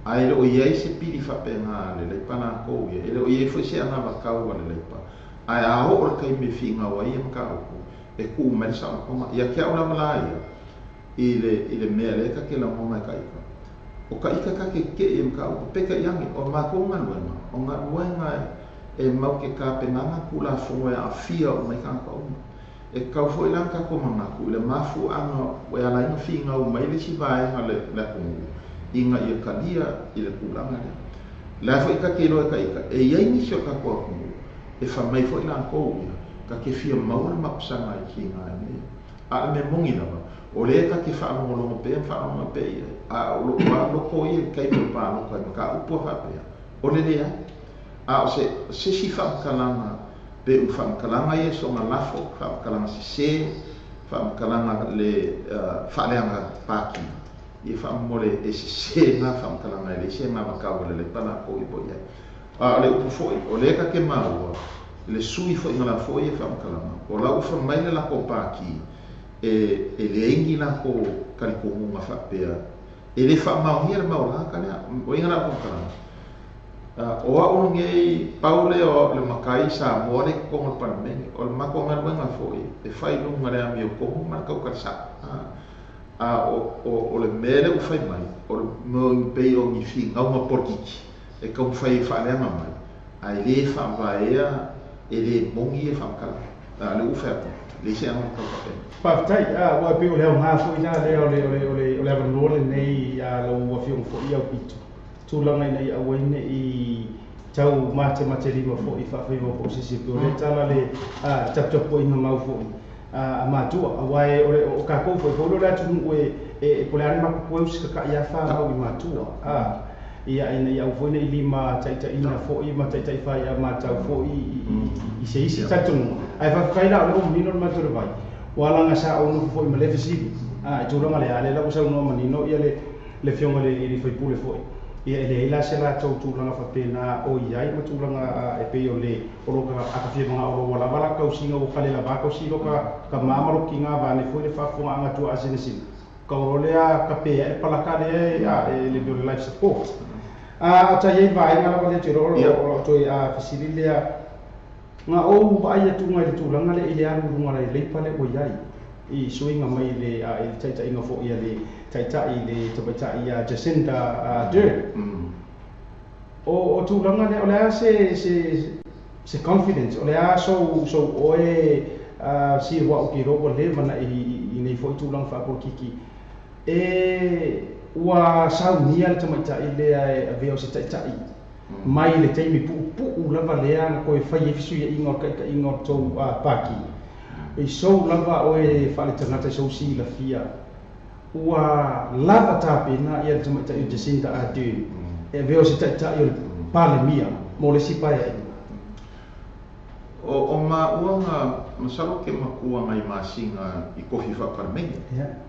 ae le o i ai se pili faapena a le Leipa latou ia, e le o i ai foi se anavatau a le Leipa. Ae a oo le taimi e finau ai ia mataupu, e tuu mai le saolotoga. Ia te au lava la ia i le i le mea lea ta te lagona e taita. O taita ta te tetee i mataupu, peitai ane, o matou galuega, o galuega e mau te tapenaga tulafono e aafia uma ai tagata uma. E tatau foi la ona tatou manatu i le mafuaaga e ala ai ona finau mai le isi vaega o le atunuu ina ia talia i le tulaga lea. O le a foi ta te iloa e taita, e i ai nisi o le tatou atunuu e fai mai foi latou ia, ta te fia maua le mapusaga i tiga nei. A o le mea moni lava, o lea ta te faalogologo pea ma faalogologo pea i ai, a o lou lava loto ia i le taimi o le palota i mataupu a faapea, o le leai. A o se isi faamatalaga pe o faamatalaga ia soga lafo, faamatalaga sesē, faamatalaga le faaleaga pati, ia faamolemole e sesē na faamatalaga e leai se anavatau a le Leipa latou ia po o i ai. A o le upu foi, o lea ta te maua le sui foi na lafoa ia faamatalaga, o la ua fai mai le latou pati e leai ni latou talitonuga faapea, e le faamaonia le mau lagata lea. O ai na lau faamatalaga? O au lenei, pau lea o au le matai Samoa lea i totonu o le Palemene, o le matou galuega foi e fai i luga o le amiotonu ma le tautala A o le mea lea ua fai mai, o le mea pei o ni finauga polokiki e taumafai e faaleaga mai, ae lē faavaea, e lē moni ia faamatalaga. A o lea ua fai atu, leai se agaga tau faapena. Faafetai. Aua e pei o le aoga foi la lea o le o le o le o le avanoa lenei lau Afioga foi i Aupito, tulaga ina ia aua ai ne i tau matematelima foi faafaiva po o se isi e pei o lea tala le taputapuaiga mau foi a matua, aua e o le o tatou foi foi lea o le atunuu e po o le a le matou toe usikataʻi lava fanau i matua ia ina ia aua foi ne i lima taitaiina foi ma taitai faiamatau foi i se isi talitonuga. Ae faafetai la o lea ua manino le matou le vai ua alaga sa ou nofo foi ma lea fesili i tulaga lea, a o lea la ua saunoa manino ia le Afioga i le sui usufono foi, ia e leai la se latou tulaga faapena o i ai ma tulaga e pei o le o lo akafia maga o lo ua lava la tausiga ua kale lava tausi lo ka mama lo kinga vane foi le faafofoga tua asinasina ka o lea ka pe e palaka lea e le mea o le life support. O ta iai vaega lava lea te o lo toe fesili lea. Ga ou vaai atuga i le tulaga lea i le alu i luga le Leipa lea ua i ai i suiga mai i le i le taitaiga foi a le Taitai le tamaitai ia Jacinda Ardern. O tulaga lea, o le a se confidence, o le a sou oe si ua ou te iloa ua leva ona e i nei foi tulaga faapolokiki e ua saunia le tamaitai lea e avea o se taitai mai le taimi puupuu lava lea na toe fai ai fesuiaiga o le taitaiga o le tou pati. I sou lava oe faaletagata i sou silafia, ua lava tapena ia le tamaitai o Jacinda Ardern e avea o se taitai o le Palemia mo le isi paeaiga? O maua nga masalo ke makua ngai masina i kofi faapalemene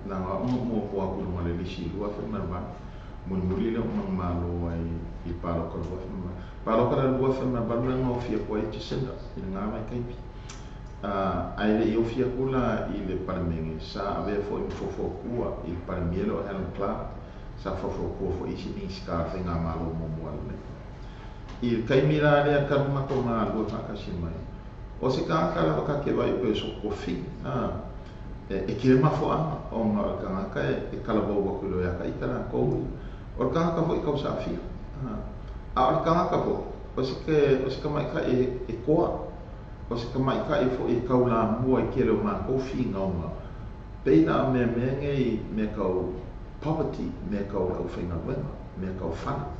laga o muamua aku i luga le lisi 2008 mulimuli lea o malo ai i paloka 2008 paloka le 2008 lea na ofia ku ai Jacinda i le ngā vaitaimi. Ae leʻi ofi aku la i le palemene sa avea foʻi ma foafoakua i le palemia lea o Helen Clark, sa foafoakua foʻi isi Minisita o le faigamalo muamua lenei. I le taimi la lea talu matou galulue faatasi mai, o se tagata lava ta te vaai pei o sokofini e tele mafuaaga ona o le tagata e talavou atu i lo ia taita latou o le tagata foʻi tausaafia, a o le tagata foʻi o se tamaitaʻi e toa, o se tamaitaʻi foʻi e taulamua i tele o matou finauga pei la o mea nei, mea tau poverty, mea tau le aufaigaluega, mea tau fale.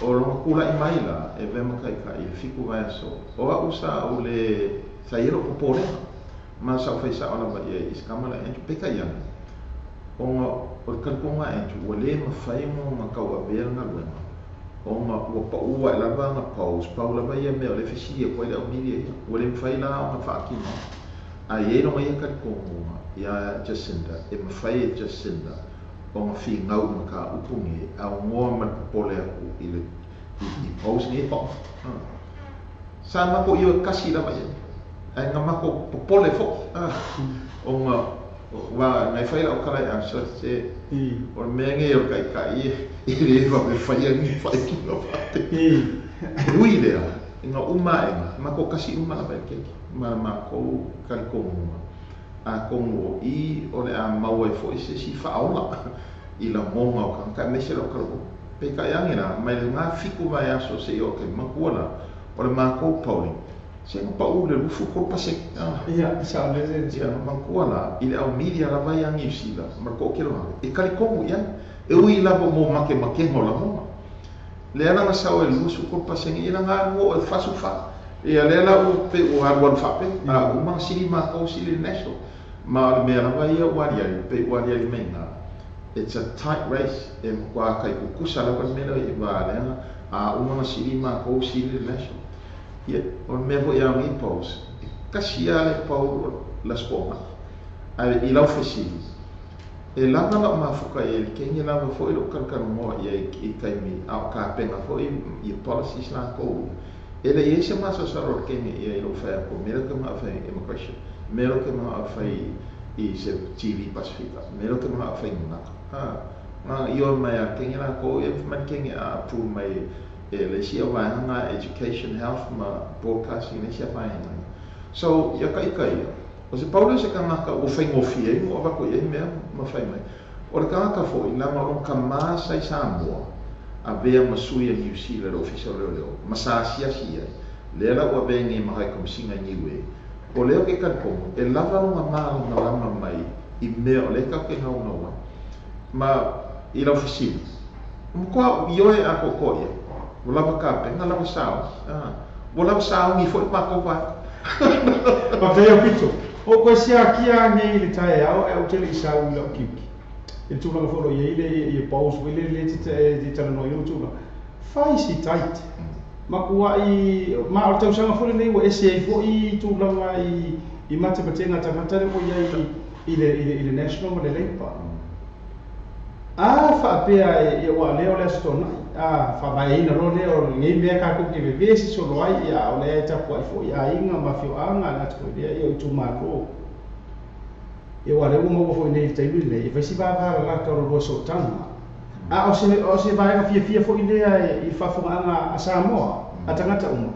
O lona tulaʻi mai la e avea ma taitaʻi i le 7 vaiaso o aʻu sa ou le sa i ai loʻu popolega ma sa ou faisaʻo lava i ai i se kama lea Andrew peitai ane ona o le talitonuga a Andrew ua lē mafai ona tauavea le galuega ona ua paʻu aʻe lava ana polls pau lava ia mea o le fesili atu ai le aumedia ia ua lē mafai la ona faatino ae i ai lona ia talitonuga iā Jacinda e mafai e Jacinda ona finau i mataupu nei aunoa ma le popole aku i le i polls nei e paʻu. Sa matou ioe kasi lava i ai ae na matou popole foʻi ona ua na e fai lau tala ia se o le mea nei o le taitaʻi e lē vave faia ni faaiuga faapea. E ui lea ina uma aʻega matou kasi uma lava i le keiki ma le matou talitonuga atonu o i o le a mau ai foʻi se isi faaola i lagona o tagata aemaise lau talavou. Peitai ane la mai lena 7 vaiaso seia oo taimi matua la o le matou polling se na paʻu le 23%. Ia, saolele. Ia matua la i le aumedia lava ia Niu Sila ma le toʻatele o tagata e talitonu i ai e ui lava mo makemakega o lagona lea la na sao ai le 23% ia na alu oo e 44. Ia lea la ua pei ua alualu faapea a uma na sili matou sili le National ma o le mea lava ia ua aliali pei ua aliali mai iina it's a tight race e matua taikukusa lava le mea lea i va lea a uma na sili matou sili le National. Ia o le mea foʻi a nei polls e kasi lava le poll o le Aso Toonai ae i lau fesili e lava la'u mafuta i ai le kegi lava foʻi loʻu talatalanoa i ai i taimi a o tapena foʻi ia policies latou e le i ai se masalosalo o le kegi i ai i loʻu fai atu mea lea ou te manaʻo e fai immigration, mea lea ou te manaʻo e fai i se TV Pasifika, mea lea ou te manaʻo e fai gagata na ioe mai a le kegi latou ia fai mai le kegi a approve mai e le isi vaega na education, health ma broadcasting le isi vaega. So ia taita ia o se pau lea o se tagata ua faigofie ai ona ou avatu i ai mea ma fai mai o le tagata foʻi laga o lona tamā sa i Samoa avea ma sui a Niu Sila i le ofisa o leoleo ma sa asiasi i ai lea la ua avea nei ma High Commissioner i Niue o lea ou te talitonu e lava lona malamalama mai i mea o lea tatou te gaugau ai ma i lau fesili ua matua ioe atoatoa i ai ua lava tapena lava saoni ua lava saoni foʻi le matou vaega. Faafetai Aupito. O koe siakia nei i le taeao ae ou te le i sau i lau kiuki. I le tulaga foi o lo o i ai le ia polls foi lele e te talanoa i ona tulaga. Fai si tight. Matuai ma o le tausaga foi lenei ua ese ai foi tulaga i matematega a tagata lea ua i ai i le National ma le Labour. A faapea e ua lea o le Aso Toonai, a faavaeina loa lea o lenei mea tatou te vevesi solo ai, ia o lea e tapuai foi aiga ma afioaga le atu foi lea ia o itumalo. Ia ua lea ua maua foi nei i le taimi lenei, e fai si vavalalata o lo lua sootaga. A o se vaega fiafia foi lea i le faafofogaaga a Samoa, a tagata uma.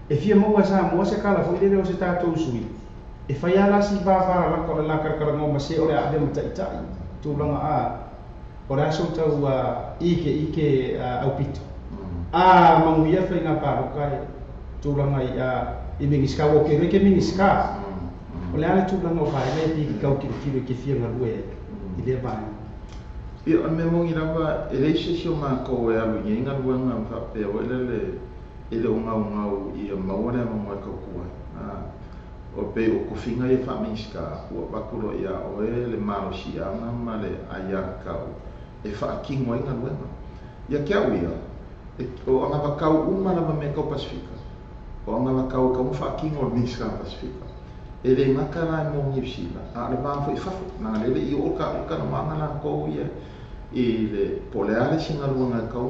E fia maua Samoa se kala foi lele o se tatou sui. E fai ala si vava la ko la kala ngoma se o le a ma taitai tulaga a o le aso tau ike aupito. A manguia fai ngā paloka e tulaga i a i mingiska o ke ke mingiska. O le ala tulaga o vai le pi kau ki ki ki fia ngalue i le vai. Ia o me mongi lava e le se o mākou e alu i ngā luanga whapea o ele e le o ngau ngau i a maua le ama kau kua. O pe o kofinga i whaminska ua pakulo ia o e le malosi anga ma le aia kau e whaakingo i ngā luanga. Ia kia uia, o anga wakau uma lava me kau Pasifika. O anga wakau kau whaakingo o minska Pasifika. E le ngaka la e mō Niu a le vā fo i fafo. Nā lele i o ka uka na maanga la kou ia i le poleale singa luanga kau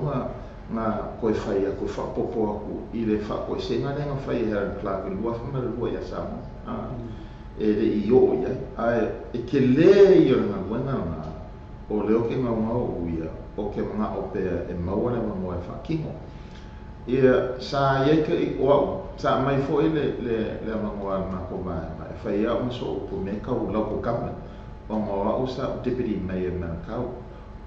ngā koe whai a koe whapopo aku i le whakoe se ngā lenga whai e Harold Clark i lua whamara lua ia Samoa. E le i o ia. Ae e ke le i o ngā luanga ngā o leo ke ngau ngau uia o ke mga o pea e maua le mangoa e whakingo. Ia sa ia ke i o au sa mai fo i le mangoa le mako mai e whai au maso o po me kau local government o ngā au sa deputy mayor Manukau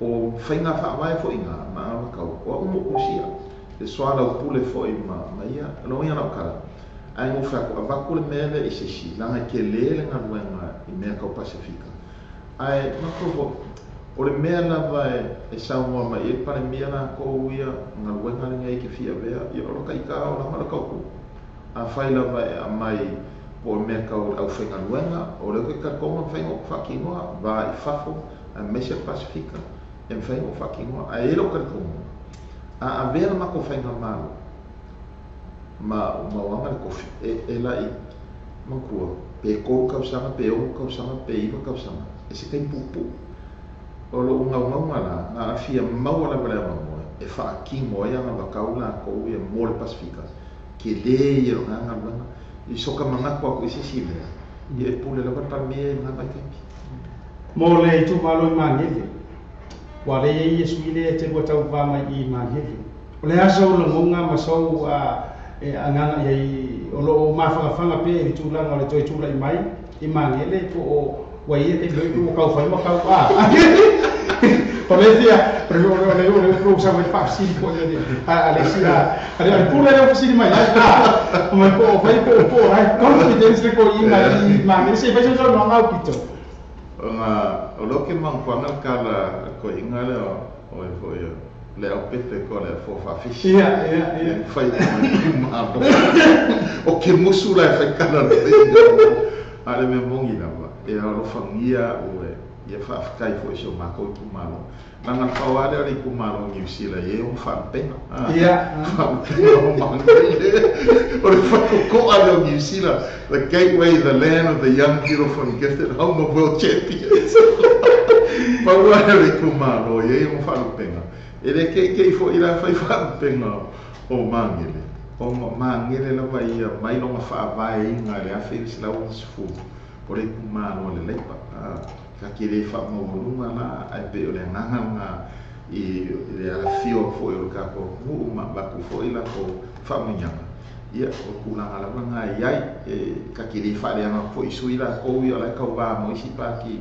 o whainga whaamai fo i ngā maa kau o au mo kusia le soala o pule fo i ma ia lo ia lau kala ai ngō whako a vaku le mea le i se si langa ke le le ngā luenga i mea kau Pasifika ai mako fo o le mea lava e saungoa mai e pare mea la kou ia ngā luenga le ngai ke fia vea ia o loka i ka o la mara kau ku a whai lava e a mai po o mea kau au whainga luenga o leo ke kakonga whainga o whakingoa va i fafo a mesia Pasifika e mwhainga o whakingoa a e lo kakonga a vea mako whainga malo ma o mauanga le kofi e la i makua pe kou kausanga pe o kausanga pe iwa kausanga e se kai pupu o lo unga unga la ngā awhia maua la wale amangoe e whaakingo ai anga wakau la kou ia mō le Pasifika ke le i o ngā ngā luanga i soka mangako aku i se si mea i e pule la wale palmea i ngā vaitaki. Mō le i tūmalo i Mangele wa le ia sui le te rua tau vā mai i Mangele o le asa o langonga ma sau e anganga ia i o lo o mawhangawhanga pe i tūlanga o le toi tūla i mai i Mangele po o wa ia te loi o kau whai ma kau a o le fia o le o le o sa mai whafsiri ko ia a le si a le pule le whafsiri mai a o mai po o whai po o po ai confidence le ko i mai i Mangele se whai so no ngau pito. O ngā o lo ke mangkuanga kala ko inga le o e fo ia le au pete ko le fo whawhisi. Ia, ia, ia. Whai mai malo. O ke musu la e whai kala le inga. A le mea mongi lava. E au lofangia o e ia whaafkai fo i so mākou i kumalo. Nanga whaware o le kumalo New Zealand e o whaampenga. Ia. Whaampenga o Mangele. O le whakokoa le o New Zealand. The gateway, the land of the young, beautiful and gifted, home of world champions. Whaware o le kumalo e o whaampenga. E le keikei fo i la whai whaampenga o Mangele. O Mangele lava ia mai longa whaavae inga le awhi i sila usifu. O le kumalo le leipa. Ka ki le whaamaulunga la ai pe o le nganga ngā i le alawhio fo i o le kako nguu ma baku fo i la ko whaamanyanga. Ia o kulanga lava ngā iai e ka ki le whaaleanga fo i sui la kou i o lai kau wā mo isi pāki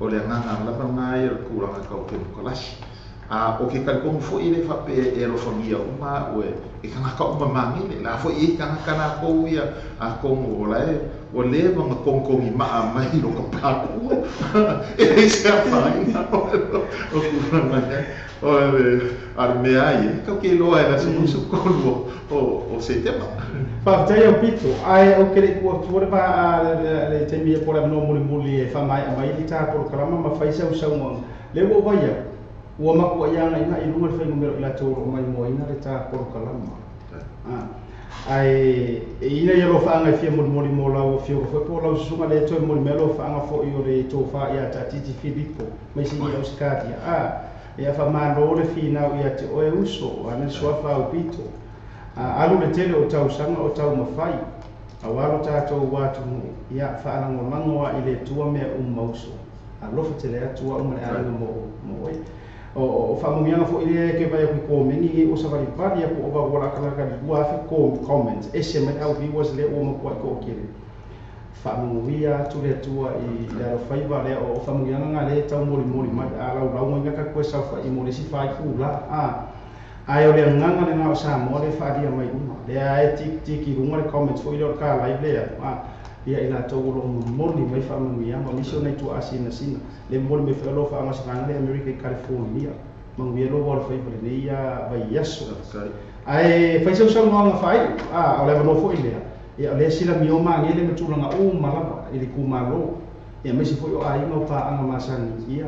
o le nganga lava ngā i o le kulanga kau te mukalasi. A o ke kalikongu fo i le whape e alofangia uma o e kangaka uma Mangele. La fo i e kangaka nā kou ia a kongu o la e o le wanga kongkongi maa mai ro ka pākua. E le se a whainga o kura mai. O le a mea ai e kau ke loa e la se musu kolu o se tema. Whaatai au pito, ai o kere kua tuare pa le te mea pora no muli muli e whamai a mai li tā porokarama ma whaisa u saunga. Le ua waia, ua makua ianga ina i lunga le whaingumero i la tōro mai mua ina le tā porokarama. Ai e ina ia lo whaanga i fia moli moli mō lau o fio ka po lau susunga le toi moli mea lo whaanga fo i o le tō wha ia tā titi Filipo mai sini au skatia. Ia wha mālo le whinau ia te oe uso ana sua wha au pito. Alu le tele o tau sanga o tau mawhai. A walo tātou wātumu ia whaalangolangoa i le tua mea umauso. A lofa te lea tua uma le ainga mo oe. O faamanuiaga foi lea ke vai aku i komeni nei ua savalivali aku ova ua lakalaka i 2,000 comments ese mai au viewers lea ua matua i toatele faamanuia atu le Atua i le alofaiva lea o faamanuiaga ga lea e taumolimoli mai a laulauga ina ka koe saofai mo le isi faitulā ae o le agaga lenā o Samoa le faalia mai uma lea e tikitiki i luga le comments foi lea o le ka live lea ia i latou o loo momoli mai faamanuiaga o nisi o nai tuaasinasina le momoli mai foi o loo faagasalaga le Amerika i California manuia lou alofaiva lenei ia vaiaso ae fai sau saunoaga faaiu o le avanoa foi lea ia o lea silamio magele ma tulaga uma lava i le itumalo ia aemaise foi o aiga o paaga masani ia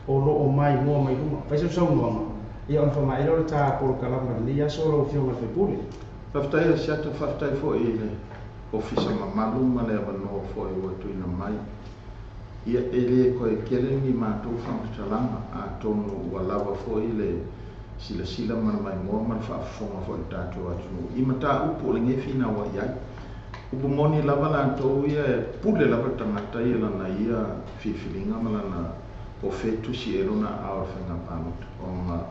o loo maimoa mai luma fai sau saunoaga ia ona faamaea o le ta polokalama lenei aso lau Afioga i le sui usufono. Faafetai Asiata, faafetai foi i le ofisa mamalu ma le avanoa foi ua tuuina mai. Ia e lē koe tele ni matou faamatalaga atonu ua lava foi le silasila ma le maimoa ma le faafofoga foi i le tatou atunuu i mataupu o lenei finaua'i ai. Upu moni lava latou ia e pule lava le tagata ia lana ia filifiliga ma lana po o fea tusi e lona aao o le faiga palota ona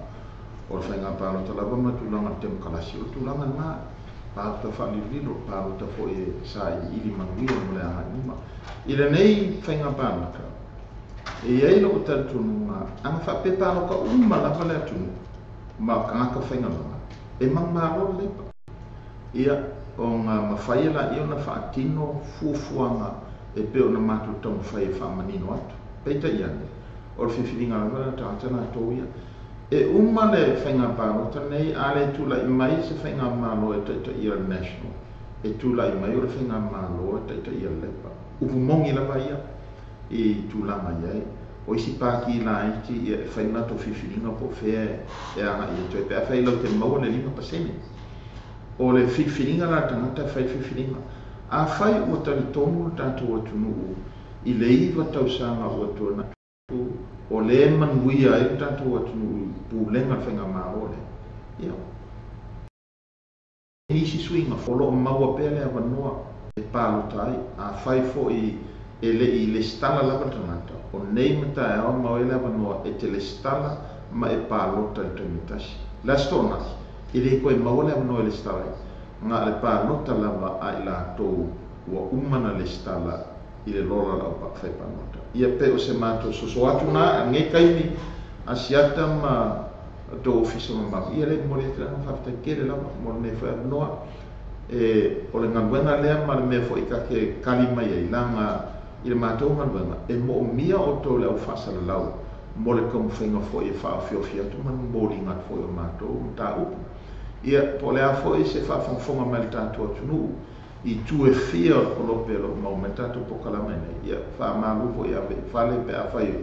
o le faiga palota lava ma tulaga o le temokalasi o le tulaga lenā palota faalilolilo palota foi e sailiili manuia mo le agai luma. I lenei faiga palota e iai lou talitonuga ana faapea palota uma lava le atunuu ma tagata faigaluega e manumalo le Leipa ia ona mafai e laia ona faatino fuafuaga e pei ona matou taumafai e faamanino atu. Peitai ane o le filifiliga lava le tagata latou ia e uma le faiga palota nei a le tula'i mai se faigamalo e taitaia le National e tula'i mai o le faigamalo e taitaia le Leipa. Upu moni lava ia i tulaga i ai o isi pati laiti ia e fai le latou filifiliga po o fea e aga'i atu ai pe afai lau te maua le 5%. O le filifiliga la le tagata e fai le filifiliga. Afai ua talitonu le tatou atunuu i le 9 tausaga ua tuanai atu o lē manuia ai le tatou atunuu i pulega le faigamalo lea ia nisi suiga o loo maua pea le avanoa e palota ai. Afai foi e le'i lesitala lava le tagata o nei ma taeao ma oe le avanoa e te lesitala ma e palota i le taimi tasi. Le aso Toonai e lē koe maua le avanoa e lesitala ai na le palota lava a i latou ua uma na lesitala i le lola lau fai palota. Ia pe o se matou soso atu na lenei taimi Asiata ma tou ofisa mamalu ia le momoli atu le agaga faafetai tele lava mo lenei foi avanoa e o le galuega lea ma le mea foi ta te kali mai ai laga i le matou galuega e moomia outou le au faasalalau mo le taumafaiga foi e faaofiofi atu ma le momoliga atu foi o matou mataupu. Ia po o le a foi se faafogafoga mai le tatou atunuu i itu e fia o le kolope o loo maua mai le tatou polokalame nei ia faamalu foi ave i fale pe afai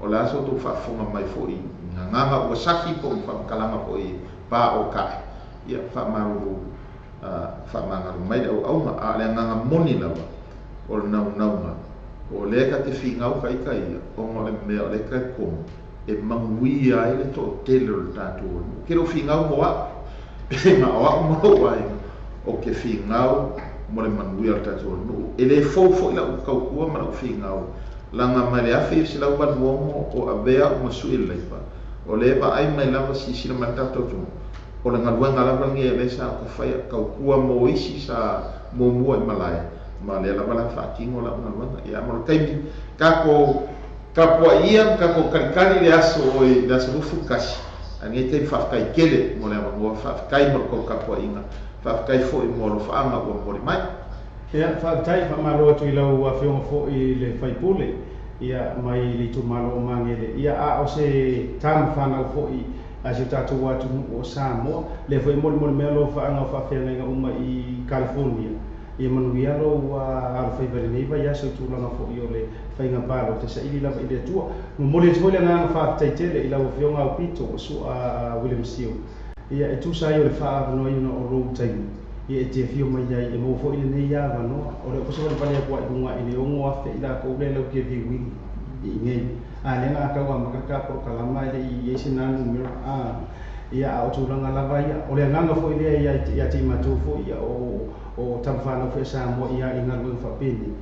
o le a sa outou faafofoga mai foi i gagaga ua saki po o ni faamatalaga foi pa o kae ia faamalulu faamagalo mai le auauna a o le agaga moni lava o le naunauga o lea ta te finau taita ia ona o le mea o lea talitonu e manuia ai le toatele o le tatou atunuu. Ke lou finau mo a'u pe na o a'u ma lou aiga o ke finau mo le manuia o le tatou atunuu. E lē fou foi la'u tautua ma la'u finau laga mai le 1986 o avea a'u ma sui le Leipa o lē vaai mai lava silasila mai le tatou atunuu o le galuega lava lenei o lea sa ou tafaia tautua mo isi sa muamua i malae ma lea lava la faatino la'u galuega. Ia mo le taimi tatou tapuaʻia ma tatou kalikali le aso oi le aso 21 ae lenei taimi faafetai tele mo le avanoa faafetai mo le tou tapuaʻiga faafetai foi mo alofaaga ua momoli mai. Ia faafetai faamalo atu i lau Afioga foi le sui usufono ia mai le itumalo o Magele ia a o se tama fanau foi a si o tatou atunuu o Samoa lea foi molimoli mai alofaaga o faafeagaiga uma i California ia manuia lou alofaiva i lenei vaiaso i tulaga foi o le faiga palota saili lava i le Atua. Momoli atu foi le agaga faafetai tele i lau Afioga Aupito Su'a William Seal ia e tusa ai o le faaavanoaina o lou taimi ia e te afio mai ai e maua foi lenei avanoa o le opo savalivali atu ai i luga i le 6,000 i lakou lea lau te viuina i inei a lea na tau amata le ta polokalama e le'i i ai se na numera ia a o tulaga lava ia o le agaga foi lea ia te i matou foi ia o tamafanau foi a Samoa ia i galuega faapenei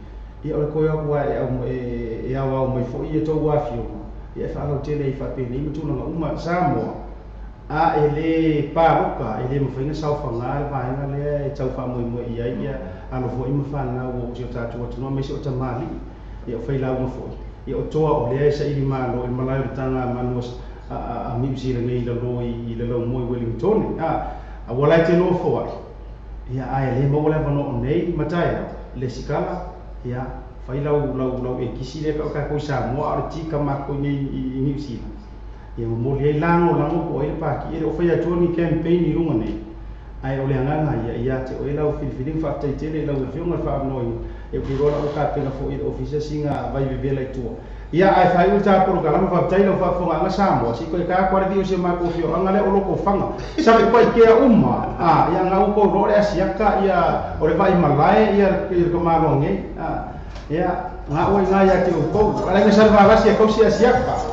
ia o le toe atu ae e aoao mai foi ia tou afioga Ia e faalautele ai faapenei ma tulaga uma Samoa a e lē paloka e lē mafai ona saofagā le vaega lea e tau faamoemoe i ai ia alo foʻi ma fanau o si o tatou atunuu aemaise o tamalii ia o failauga foʻi ia o toa o lea e saili malo i le malae o le tagamanu a Niu Sila nei i lalō i le laumoe Wellingtone a ua lae te nofo ai ia ae lē maua le avanoa o nei ma taeao le sikala ia fai lau lau lau e kisi lea ka takou i Samoa a o le tika makou nei i Niu Sila ia momoli ai lagolago po o ai le paki e le o fai atua ni campaign i luga nei ae o le agaga ia ia te oe lau filifiliga faafetai tele i lau afioga le faavanoaina e ou te iloa la ua tapena foʻi le ofisa siga vai vevela i tua ia ae faaiu le tapolokalama faafetai lau faafofogaaga Samoa se i toe ta atu a le viu o si o matou afioaga lea o Lotofaga Satupaitea uma a ia gau tou loa le asiata ia o le vaimalae ia le tamaloa nei a ia ga'u ai iga ia te outou alaiga Salevalasi e tausi asiata.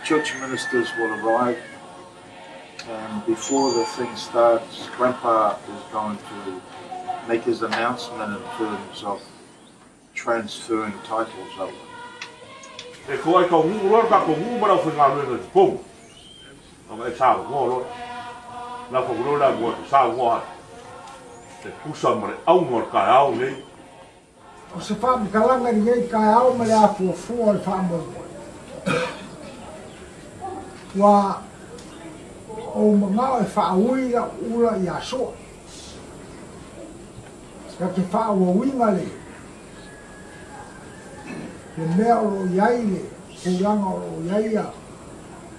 church ministers will arrive, and before the thing starts, Grandpa is going to make his announcement in terms of transferring titles over. E ko ai ka ngu loa ka ko ngu mara o ngā luenga te pou. Anga e sa ngō loa. La ko loa la ngō te sa ngō hana. Te kusa mare au ngō ka au nei. O se whaamikalanga ni ei kai au ma le afuafua o le whaamoemoe. Ua o mangao e whaaui la ula i asoa. Ka te whaauauinga le. Le mea o lo iai le, pulanga o lo iai ia,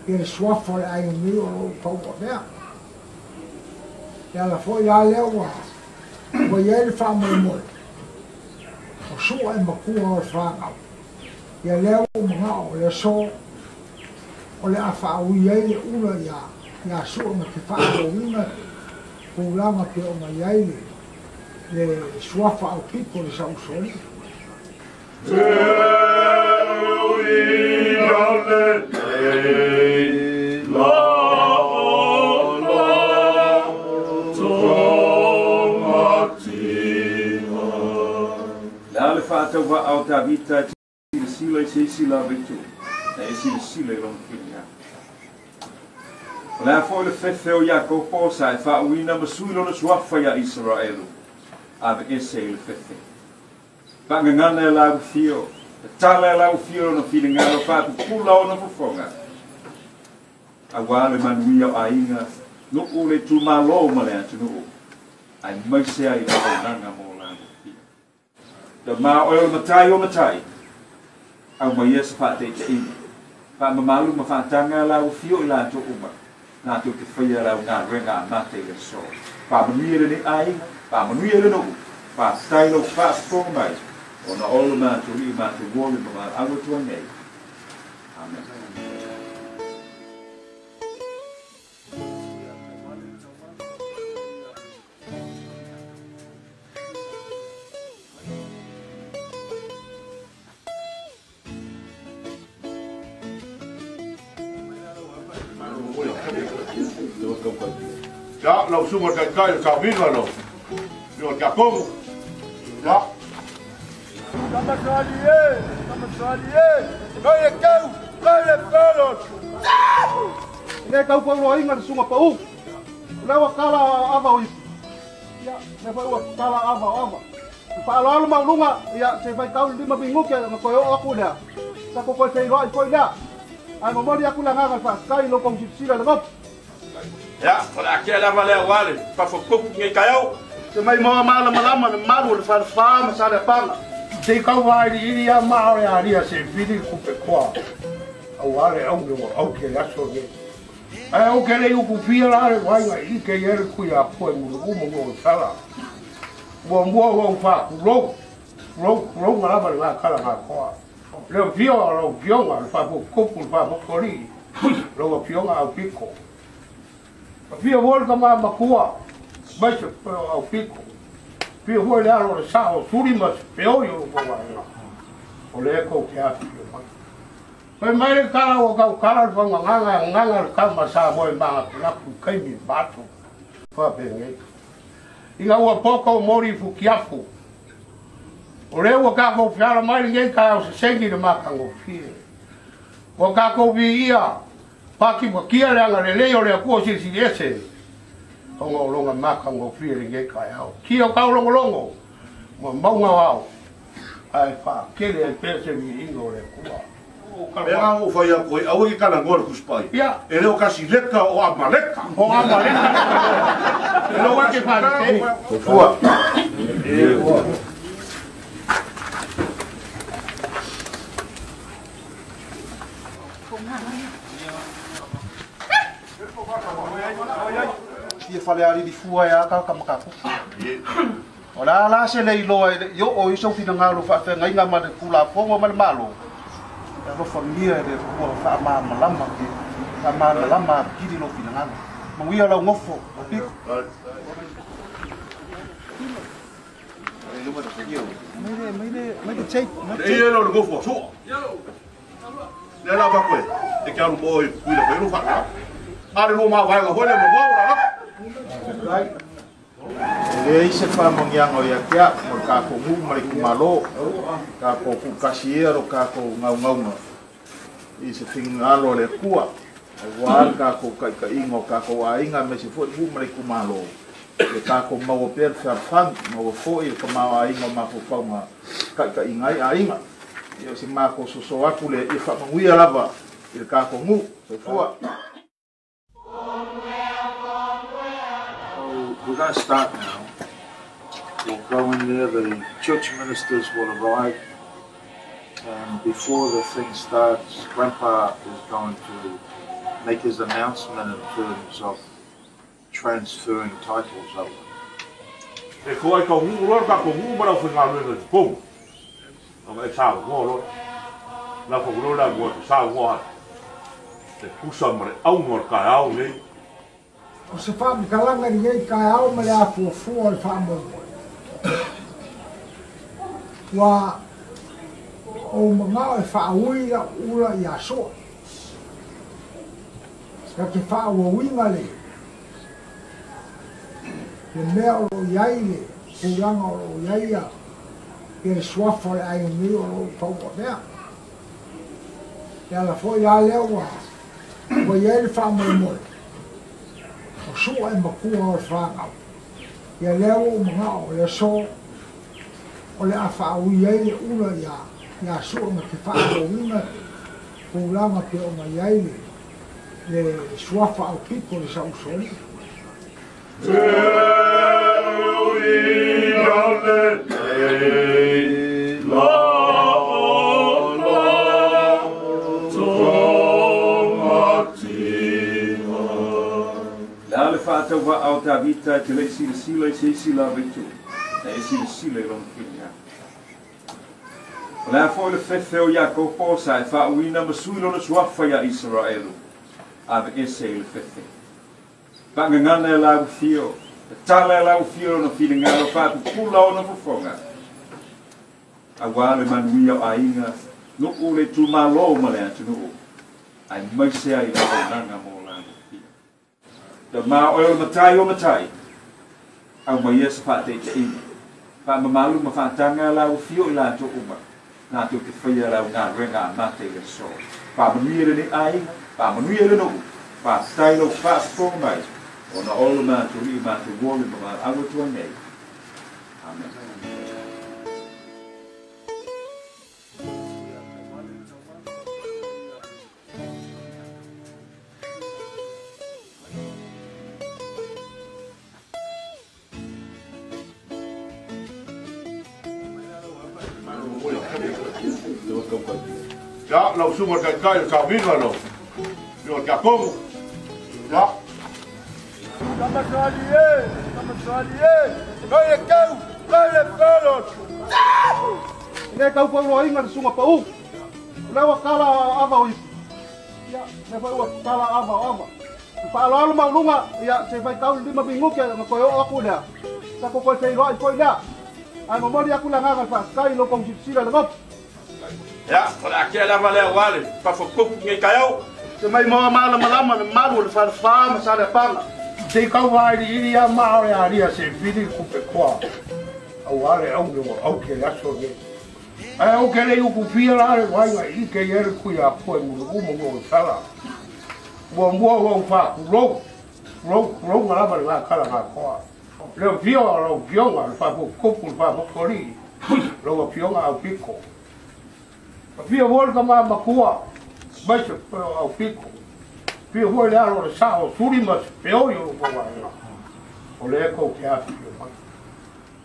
ia le suafa o le aiga nei o lo paua mea. Le ala foi la lea ua, ua iai le whaamoemoe. O sua e makua o le whāngau. Ia lea ua mangao le aso o le a whaaui ai le ula ia sua ma te whaauauinga pulanga pe o mai ai le suafa au piko le sausoli. Le ale whaatawa au Tavita ti le sila i se sila vetu, na e sila sila i lona whiringa. O le a foi le fefe o Iakopo sa e whaauina masui lona suafa ia Israelu, ave ese i le fefe. Whaangangana e lau whio, e tala e lau whio lona whiringalo, whaapupula ona fofonga. A wā le manuia o ainga, nuu le tūmālō ma le atunuu, ai maise ai la aunanga mō lau whio. Ta mā oe o matai o matai, au mai ia sa whaatei ina. Wha mamalu ma whaatanga lau whio i lātou uma, nā tō te whaia lau ngā renga a mate i le so. Wha manuia le ne ainga, wha manuia le nuu, wha tailo whaafofonga mai, o na olo mātou i mātou wole ma mā awa tua nei. Amen. Ja, lau sunga kai kai o Tavina lo. Yo Jakobo. Ja. Tamasali e, tamasali e. Kai e kau, kai e pelo. Ne kau pau loa inga le sunga pau. Lewa kala ava o ipu. Ia, ne fai ua kala ava ava. Whaaloalo maulunga, ia, se fai tau lima minguke, na koe o aku lea. Sa ko koe wheiroa i koe lea. Ai momoli aku la nganga whaaskai lo kong sipsila le gopu. Ia, o le akea lava lea wale, pawhakuku ngai kai au. Te mai moa maala malama le maru le whalawha ma sa le panga. Te kau wairi iri a maore a ria se whiri kupe koa. Au are au le au ke le aso ne. Ai au ke le uku fia la le wainga i ke ere kui a koe mulu umo mo sala. Mua mua ua wha kurou, kurou, kurou ngā lava le ngā kala ngā koa. Leo fio, leo fionga, le whakukupu, le whakukori, leo fionga au piko. Fia voi ka mā makua, mai se au piko. Fia voi le alo le sao, suri ma se peoi o loko waenga. O le eko ke a fio mai. Pai mai le kala o kau kala le whanga nganga, nganga le kama sa moe mga pulaku kaimi mato. Wha pengei. Inga ua poka o mori fukiafu. O le ua kako whiara mai le ngei kai au se sengi le makango fie. Ua kako vi ia, paki wakia le anga le lei o le akua sili ese. Tonga o longa makango fie le ngei kai au. Ki o kau longo longo, mua maunga wau. Ai wha kele ai pese vi inga o le akua. Mea ngā o whai a koe, aue ki kana ngoa le kuspai. E leo kasi leka o amaleka. O amaleka. E leo wake whanite. Fua. Fia whale ari fua e aka ka makaku. O la la se lei loa yo o iso fina ngalo wha ngai ngā ma le kula pongo ma le malo. Alo whangia e le kua wha ma malama ke wha ma malama kiri lo fina ngalo. Manguia lau ngofo, o piko. Maire, maire, maire tape. E ia lau le ngofo, soa. Le la pa koe. Te ke alu mo i kuila fai lo fa. Are lo ma vai ga hole mo mo la. E leai se faamanuiaga o ia te a'u mo le kakou nuu ma le itumālō kakou ku'ukasi ea lo kakou gaugauga i se figagalo a le Atua auā le kakou ta'ita'iga o kakou aiga aemaise fo'i nuu ma le itumālō ia tatou maua pea le fealofani maua fo'i le tamaoaiga o mafaufauga ta'ita'iga ai aiga ia o se matou soso atu le ia faamanuia lava i le tatou nuu soifua. So we're going to start now. We'll go in there, the church ministers will arrive, and before the thing starts, Grandpa is going to make his announcement in terms of transferring titles over. E ko ai ka nuu loa ka ko nuu ma lau faigaluega i totonu. Ona e saunoa loa. Lau fauloa le alu atu saunoa ai. E tusa ma le auga o le taeao lenei. O se faamatalaga i lenei taeao ma le afuafua o le faamoemoe, ua ou manao e faaui la'u ula iā Su'a. Na te faaauauina le le mea o loo i ai le tulaga o loo i ai ia le suafa o le aiga nei o loo tauavea. E ala foi la lea ua ua i ai le faamoemoe o Su'a e matua o le fanau. Ia lea ua ou manao o le aso o le a faaui ai le ula iā iā Su'a ma te faaauauina tulaga pei ona i ai le le suafa aupito o le Saʻusoalii. Le a le faatauvaa o Tavita e te le'i silasila i se isi lava itu, ae e silasila i lona finagalo. O le a foi le fefe o Iakopo sa e faauuina ma sui lona suafa iā Isaraelu, aveese i le fefe. Faagagana e lauafio, tatala e lauafio lona finagalo, faapupula ona fofoga, auā le manuia o aiga, nuu, le itumālō ma le atunuu, aemaise ai le auaunaga mo lauafio. Tamā oe o le matai o matai, aumaia se faataitaiga, faamamalu ma faataga lauafio i latou uma, latou te faia lau galuega amata i le aso. Faamanuia lenei aiga, faamanuia le nuu, faafetai lou faafofoga mai, ona o lo matou alii matou ola ma valaau atu ai nei. Amene. Ia, lau susuga i le Taitai o le Kavina lau Afioga i le Tiakono. Ia. Tamasoalii e! Tamasoalii e! Kai le keu! Kai le pelo! E le taufauloaina le susuga pau. O lea ua tala ava o ipu. Ia, lea foi ua tala ava o ava. I faaaloalo maualuga, ia, se i faitau le 5 minute ona toe oo atu lea. Sa tou toe feiloai foi lea. Ae momoli atu le agaga o le faafetai i lo outou silasila i le lotu. Ia, o le a tea lava lea aua le faafotufotu i lenei taeao. Se mai moa malamalama le malu o le Falefa ma Saleapaga. Te i kau vailiili ia maa o le alia se vili le kupe koa auā le auge ua auke le aso lenei. Ae auke le i ukufia la le vaaiga i ike i ai le Tuiatua i Mulimumu ma Nuuausala. Muamua ua ou faakulou, kulou, kulouga lava le gatala gatoa. Le afio a lau afioga le faafotutupu le faafotualii, lau afioga Aupito. Afio foi le tama matua maise o Aupito. Afio foi le alo o le sao o Suli ma Sepeoi o lou aiga. O lea tou te afifio mai.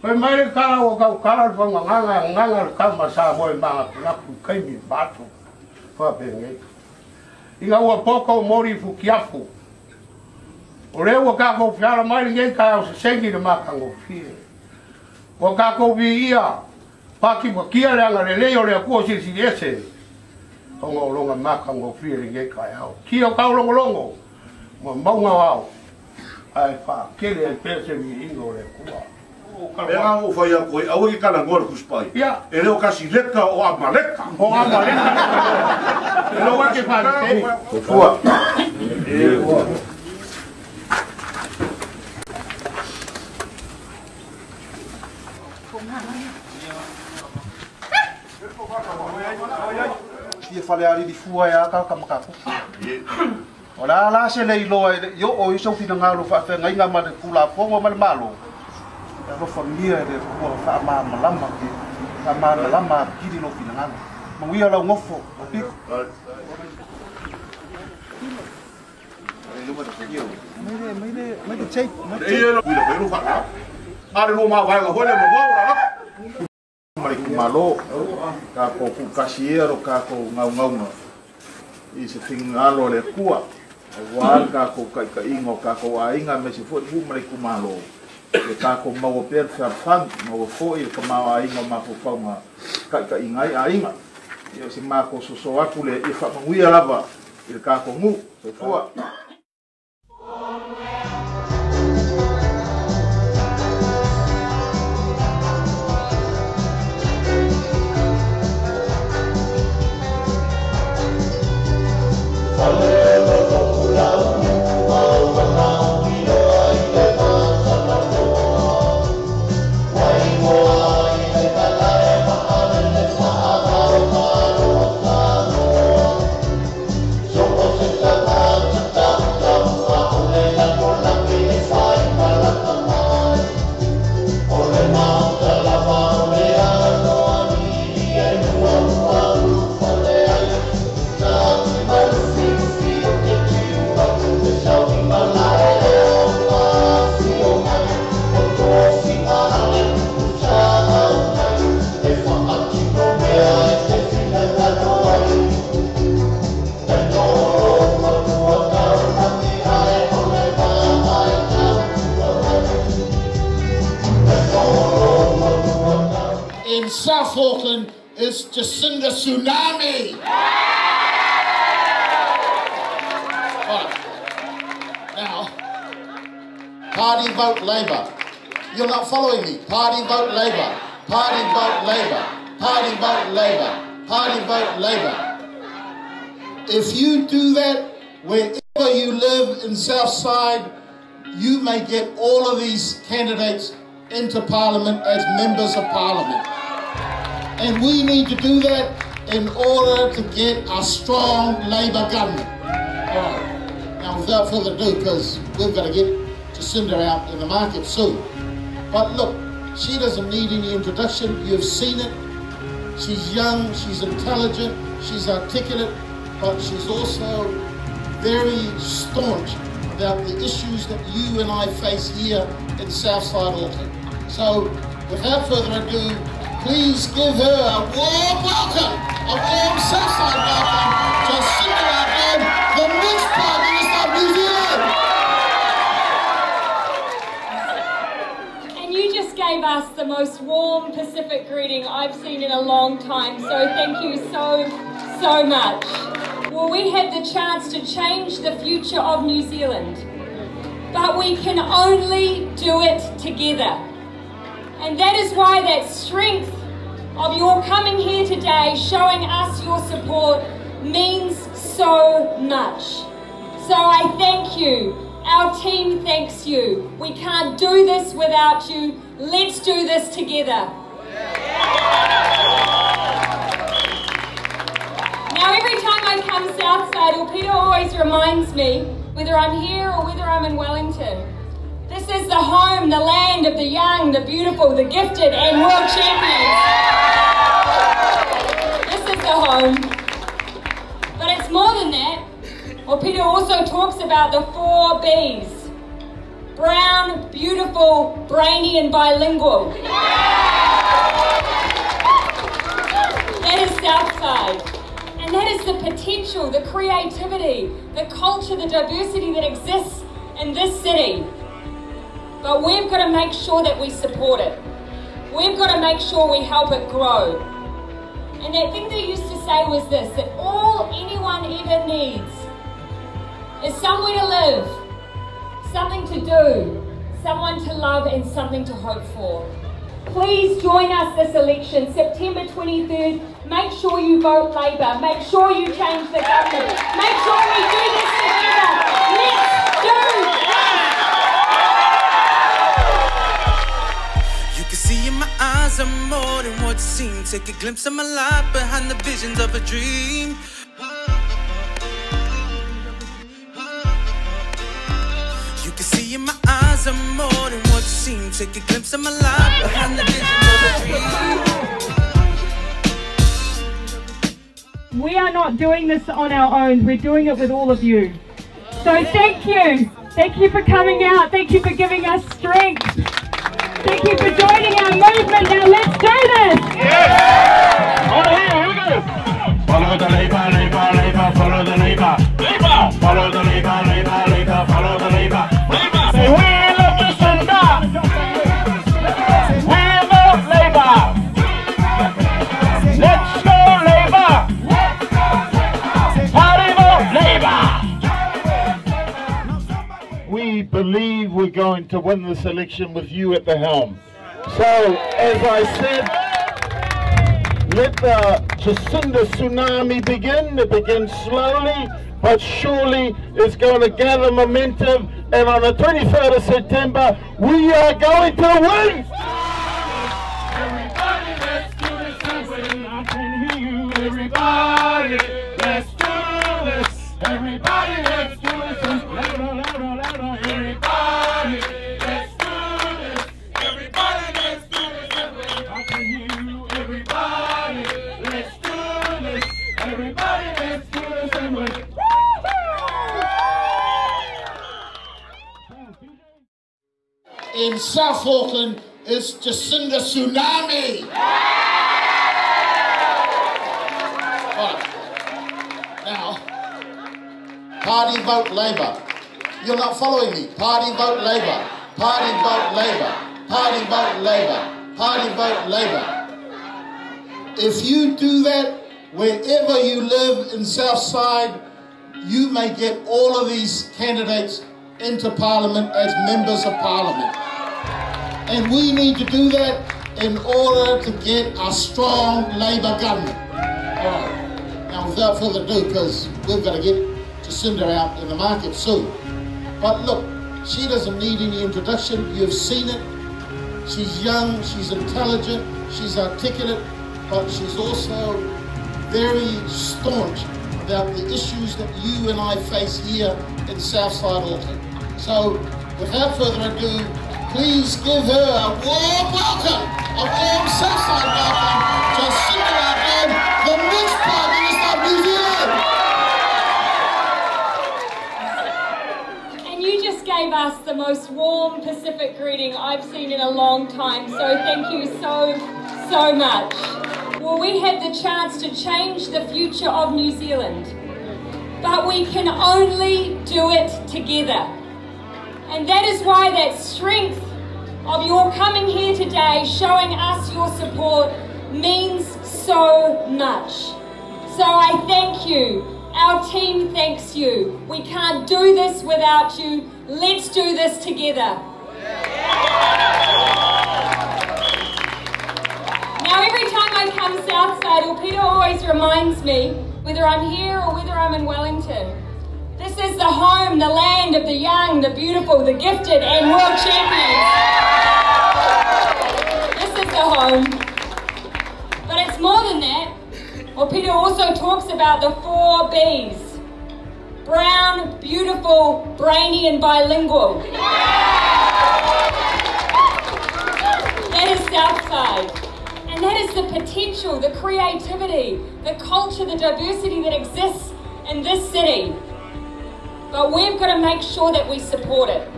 Fai mai le tala ua tautala le faugagaga e gagaga le tama sa moe manatunatu i taimi matou faapenei. Ina ua poto o moli i futiafu, o lea ua tatou feala mai lenei taeao sesegi i le matagofie. Ua tatou viia patipatia le agalelei o le Atua Silisili Ese ona o lona matagofie i lenei taeao. Tia o taulogologo ma mauga o ao, ae faatele ai pea se viiga o le Atua. Mea o fai a koe, aua ki kana ngoa le kuspai. E leo kasi leka o amaleka. O amaleka. E leo wake whanite. Fua. Fia whale ariri fua e aka ka makaku. O la la se le iloa i o i sau whina whaawhengainga ma le kula pongo ma le malo. E alofa mia e le kua wha malama ke wha malama kiri lo whina ngalo. Manguia lau ngofo, o piko. Mai te tape, mai te tape. Uila whairu wha Are lo ma waenga hoi le mawau la. Mai ku malo, ka ko ku kasi ero ka ko ngau ngaunga. I se tingalo le kua. Wa ka ko kai ka ingo ka ko ainga me se foi hu mai ku malo. Le ka ko mau per fa mau foi ka mau ainga ma ko faunga kai ka ingai ainga. Ia se ma ko so aku le i fa manguia lava i ka ko ngu se fua. In South Auckland is Jacinda Tsunami. Right. Now, party vote Labour. You're not following me. Party vote Labour. Party vote Labour. Party vote Labour. Party vote Labour. If you do that, wherever you live in Southside, you may get all of these candidates into Parliament as members of Parliament. And we need to do that in order to get a strong Labour government. All right. Now, without further ado, because we've got to get Jacinda out in the market soon. But look, she doesn't need any introduction. You've seen it. She's young, she's intelligent, she's articulate, but she's also very staunch about the issues that you and I face here in Southside Auckland. So, without further ado, please give her a warm welcome, a warm Southside welcome, Jacinda Ardern, the next Prime Minister of New Zealand. And you just gave us the most warm Pacific greeting I've seen in a long time, so thank you so, so much. Well, we have the chance to change the future of New Zealand, but we can only do it together. And that is why that strength of your coming here today, showing us your support, means so much. So I thank you. Our team thanks you. We can't do this without you. Let's do this together. Now, every time I come Southside, Peter always reminds me, whether I'm here or whether I'm in Wellington, this is the home, the land of the young, the beautiful, the gifted, and world champions. This is the home. But it's more than that. Well, Peter also talks about the 4 Bs. Brown, beautiful, brainy, and bilingual. That is Southside. And that is the potential, the creativity, the culture, the diversity that exists in this city. But we've got to make sure that we support it. We've got to make sure we help it grow. And that thing they used to say was this, that all anyone ever needs is somewhere to live, something to do, someone to love, and something to hope for. Please join us this election, September 23rd. Make sure you vote Labour. Make sure you change the government. Make sure we do this together. Let's do this! You can see in my eyes I'm more than what seems. Take a glimpse of my life behind the visions of a dream. You can see in my eyes I'm more than what seems. Take a glimpse of my life behind the visions of a dream. We are not doing this on our own, we're doing it with all of you. So thank you. Thank you for coming out. Thank you for giving us strength. Thank you for joining our movement. Now let's do this! Yes! On here, we go! Follow the Labour, Labour, Labour, follow the Labour. Labour! Follow the Labour, Labour, Labour, follow the Labour. Labour! Say we love Jacinda! We love Labour! Let's go Labour! Party vote Labour! We believe we're going to win this election with you at the helm. So, as I said, let the Jacinda tsunami begin. It begins slowly, but surely it's going to gather momentum. And on the 23rd of September, we are going to win! Everybody, let's do this. I can hear you. Everybody, let's do this. Everybody, let's do this. Louder, louder, louder. Everybody, let's do this. Everybody, let's do this. I can hear you. Everybody, let's do this. Everybody, let's do this. And win. In South Auckland is Jacinda Tsunami. Right. Now, party vote Labour. You're not following me. Party vote Labour. Party vote Labour. Party vote Labour. Party vote Labour. If you do that, wherever you live in Southside, you may get all of these candidates into Parliament as members of Parliament. And we need to do that in order to get a strong Labour government. All right. Now, without further ado, because we've got to get Jacinda out in the market soon. But look, she doesn't need any introduction. You've seen it. She's young, she's intelligent, she's articulate, but she's also very staunch about the issues that you and I face here in Southside Auckland. So, without further ado, please give her a warm welcome, a warm Southside welcome, Jacinda Ardern, the next Prime Minister of New Zealand. And you just gave us the most warm Pacific greeting I've seen in a long time, so thank you so, so much. Well, we have the chance to change the future of New Zealand, but we can only do it together. And that is why that strength of your coming here today, showing us your support, means so much. So I thank you. Our team thanks you. We can't do this without you. Let's do this together. Now, every time I come Southside, Aupito always reminds me, whether I'm here or whether I'm in Wellington, this is the home, the land of the young, the beautiful, the gifted, and world champions. This is the home. But it's more than that. Aupito also talks about the 4 Bs. Brown, beautiful, brainy, and bilingual. That is Southside. And that is the potential, the creativity, the culture, the diversity that exists in this city. But we've got to make sure that we support it.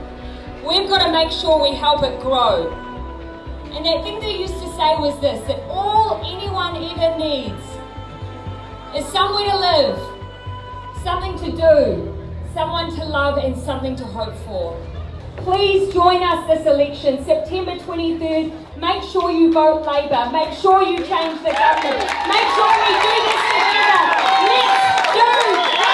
We've got to make sure we help it grow. And that thing they used to say was this, that all anyone ever needs is somewhere to live, something to do, someone to love, and something to hope for. Please join us this election, September 23rd. Make sure you vote Labour. Make sure you change the government. Make sure we do this together. Let's do this!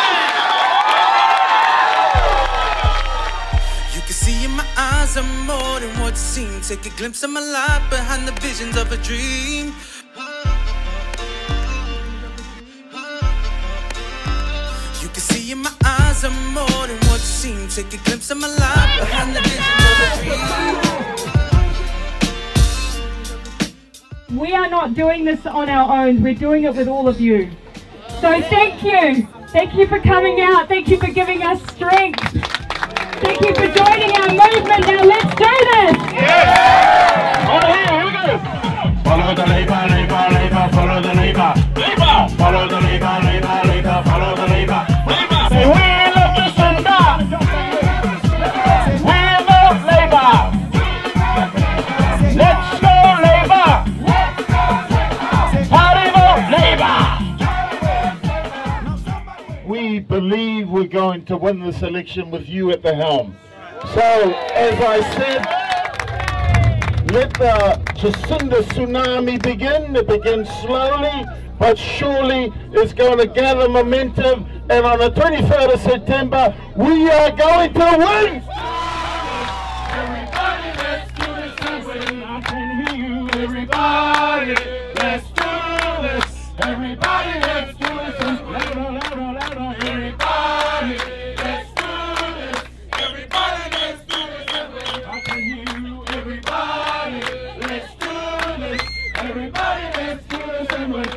You can see in my eyes. I'm more than what seems. Take a glimpse of my life behind the visions of a dream. You can see in my eyes I'm more than what seems. Take a glimpse of my life behind the visions of a dream. We are not doing this on our own, we're doing it with all of you. So thank you. Thank you for coming out. Thank you for giving us strength. Thank you for joining our movement. Now let's do this! Yes! All here, here we go! Follow the Labour, Labour, Labour, follow the Labour. Labour! Follow the Labour, Labour, Labour, follow the Labour. Labour! Say we love Jacinda! We love Labour! Let's go Labour! Party vote Labour! We believe we're going to win this election with you at the helm. So, as I said, let the Jacinda tsunami begin. It begins slowly, but surely it's going to gather momentum. And on the 23rd of September, we are going to win! Everybody, let's do this. I can hear you. Everybody, let's do this. Everybody, let's do this. Louder, louder, louder. Everybody, let's do this. Everybody, let's do this. I can hear you. Everybody, let's do this. Everybody, let's do this. And win.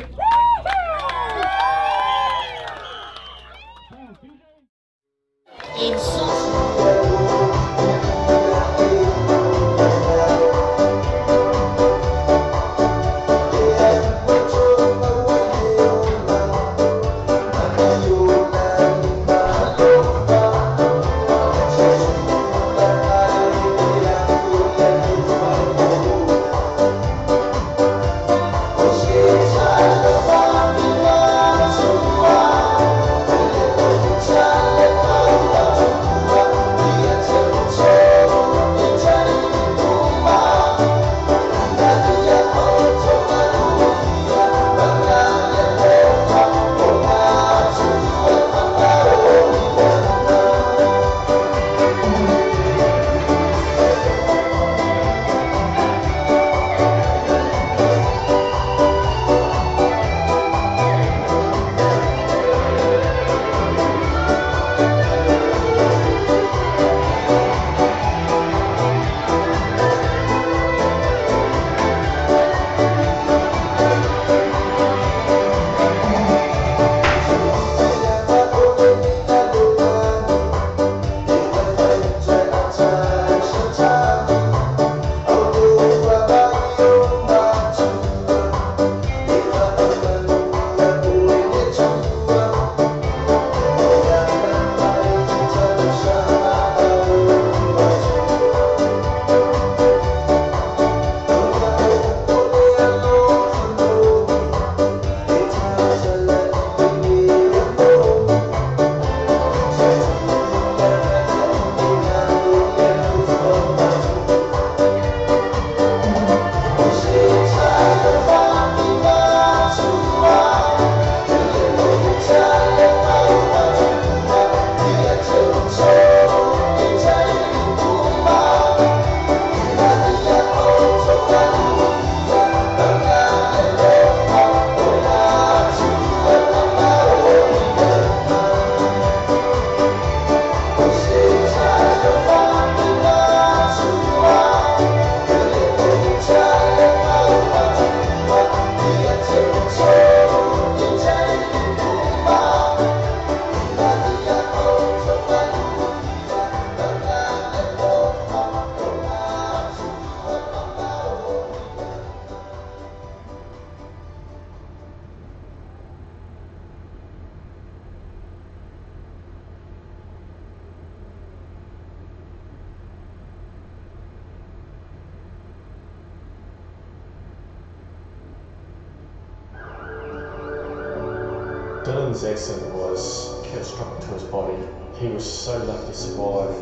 Dylan's accident was catastrophic to his body. He was so lucky to survive.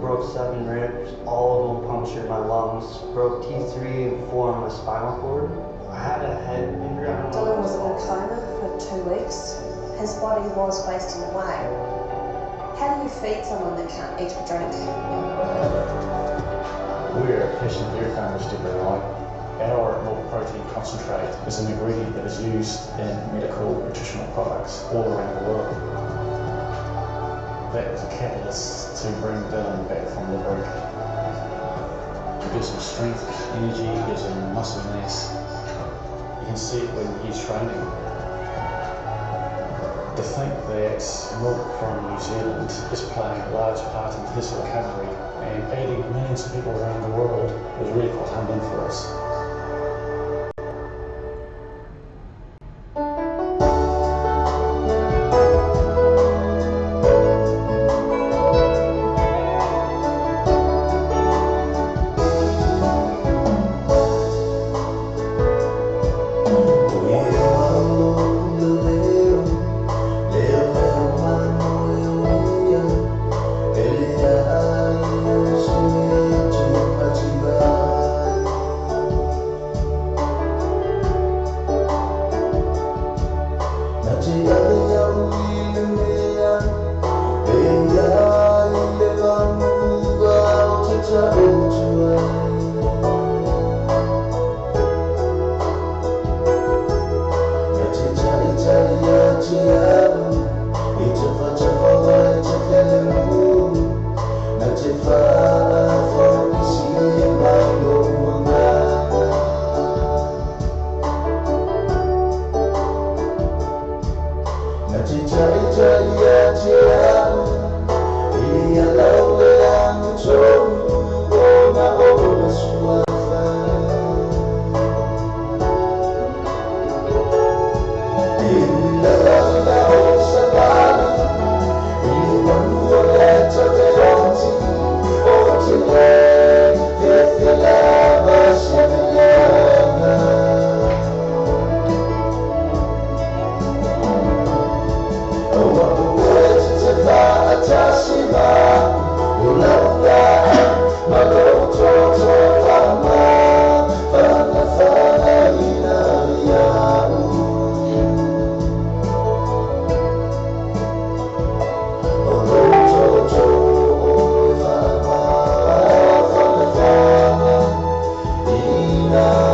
Broke 7 ribs, all of them punctured my lungs. Broke T3 and 4 on my spinal cord. I had a head injury. Dylan was in a coma for 2 weeks. His body was wasting away. How do you feed someone that can't eat or drink? We're a passionate dairy farmers, Deborah and I. Our milk protein concentrate is an ingredient that is used in medical nutritional products all around the world. That was a catalyst to bring Dylan back from the brink. It gives him strength, energy, gives him muscle mass. You can see it when he's training. To think that milk from New Zealand is playing a large part in his recovery and aiding millions of people around the world is really quite humbling for us. Love.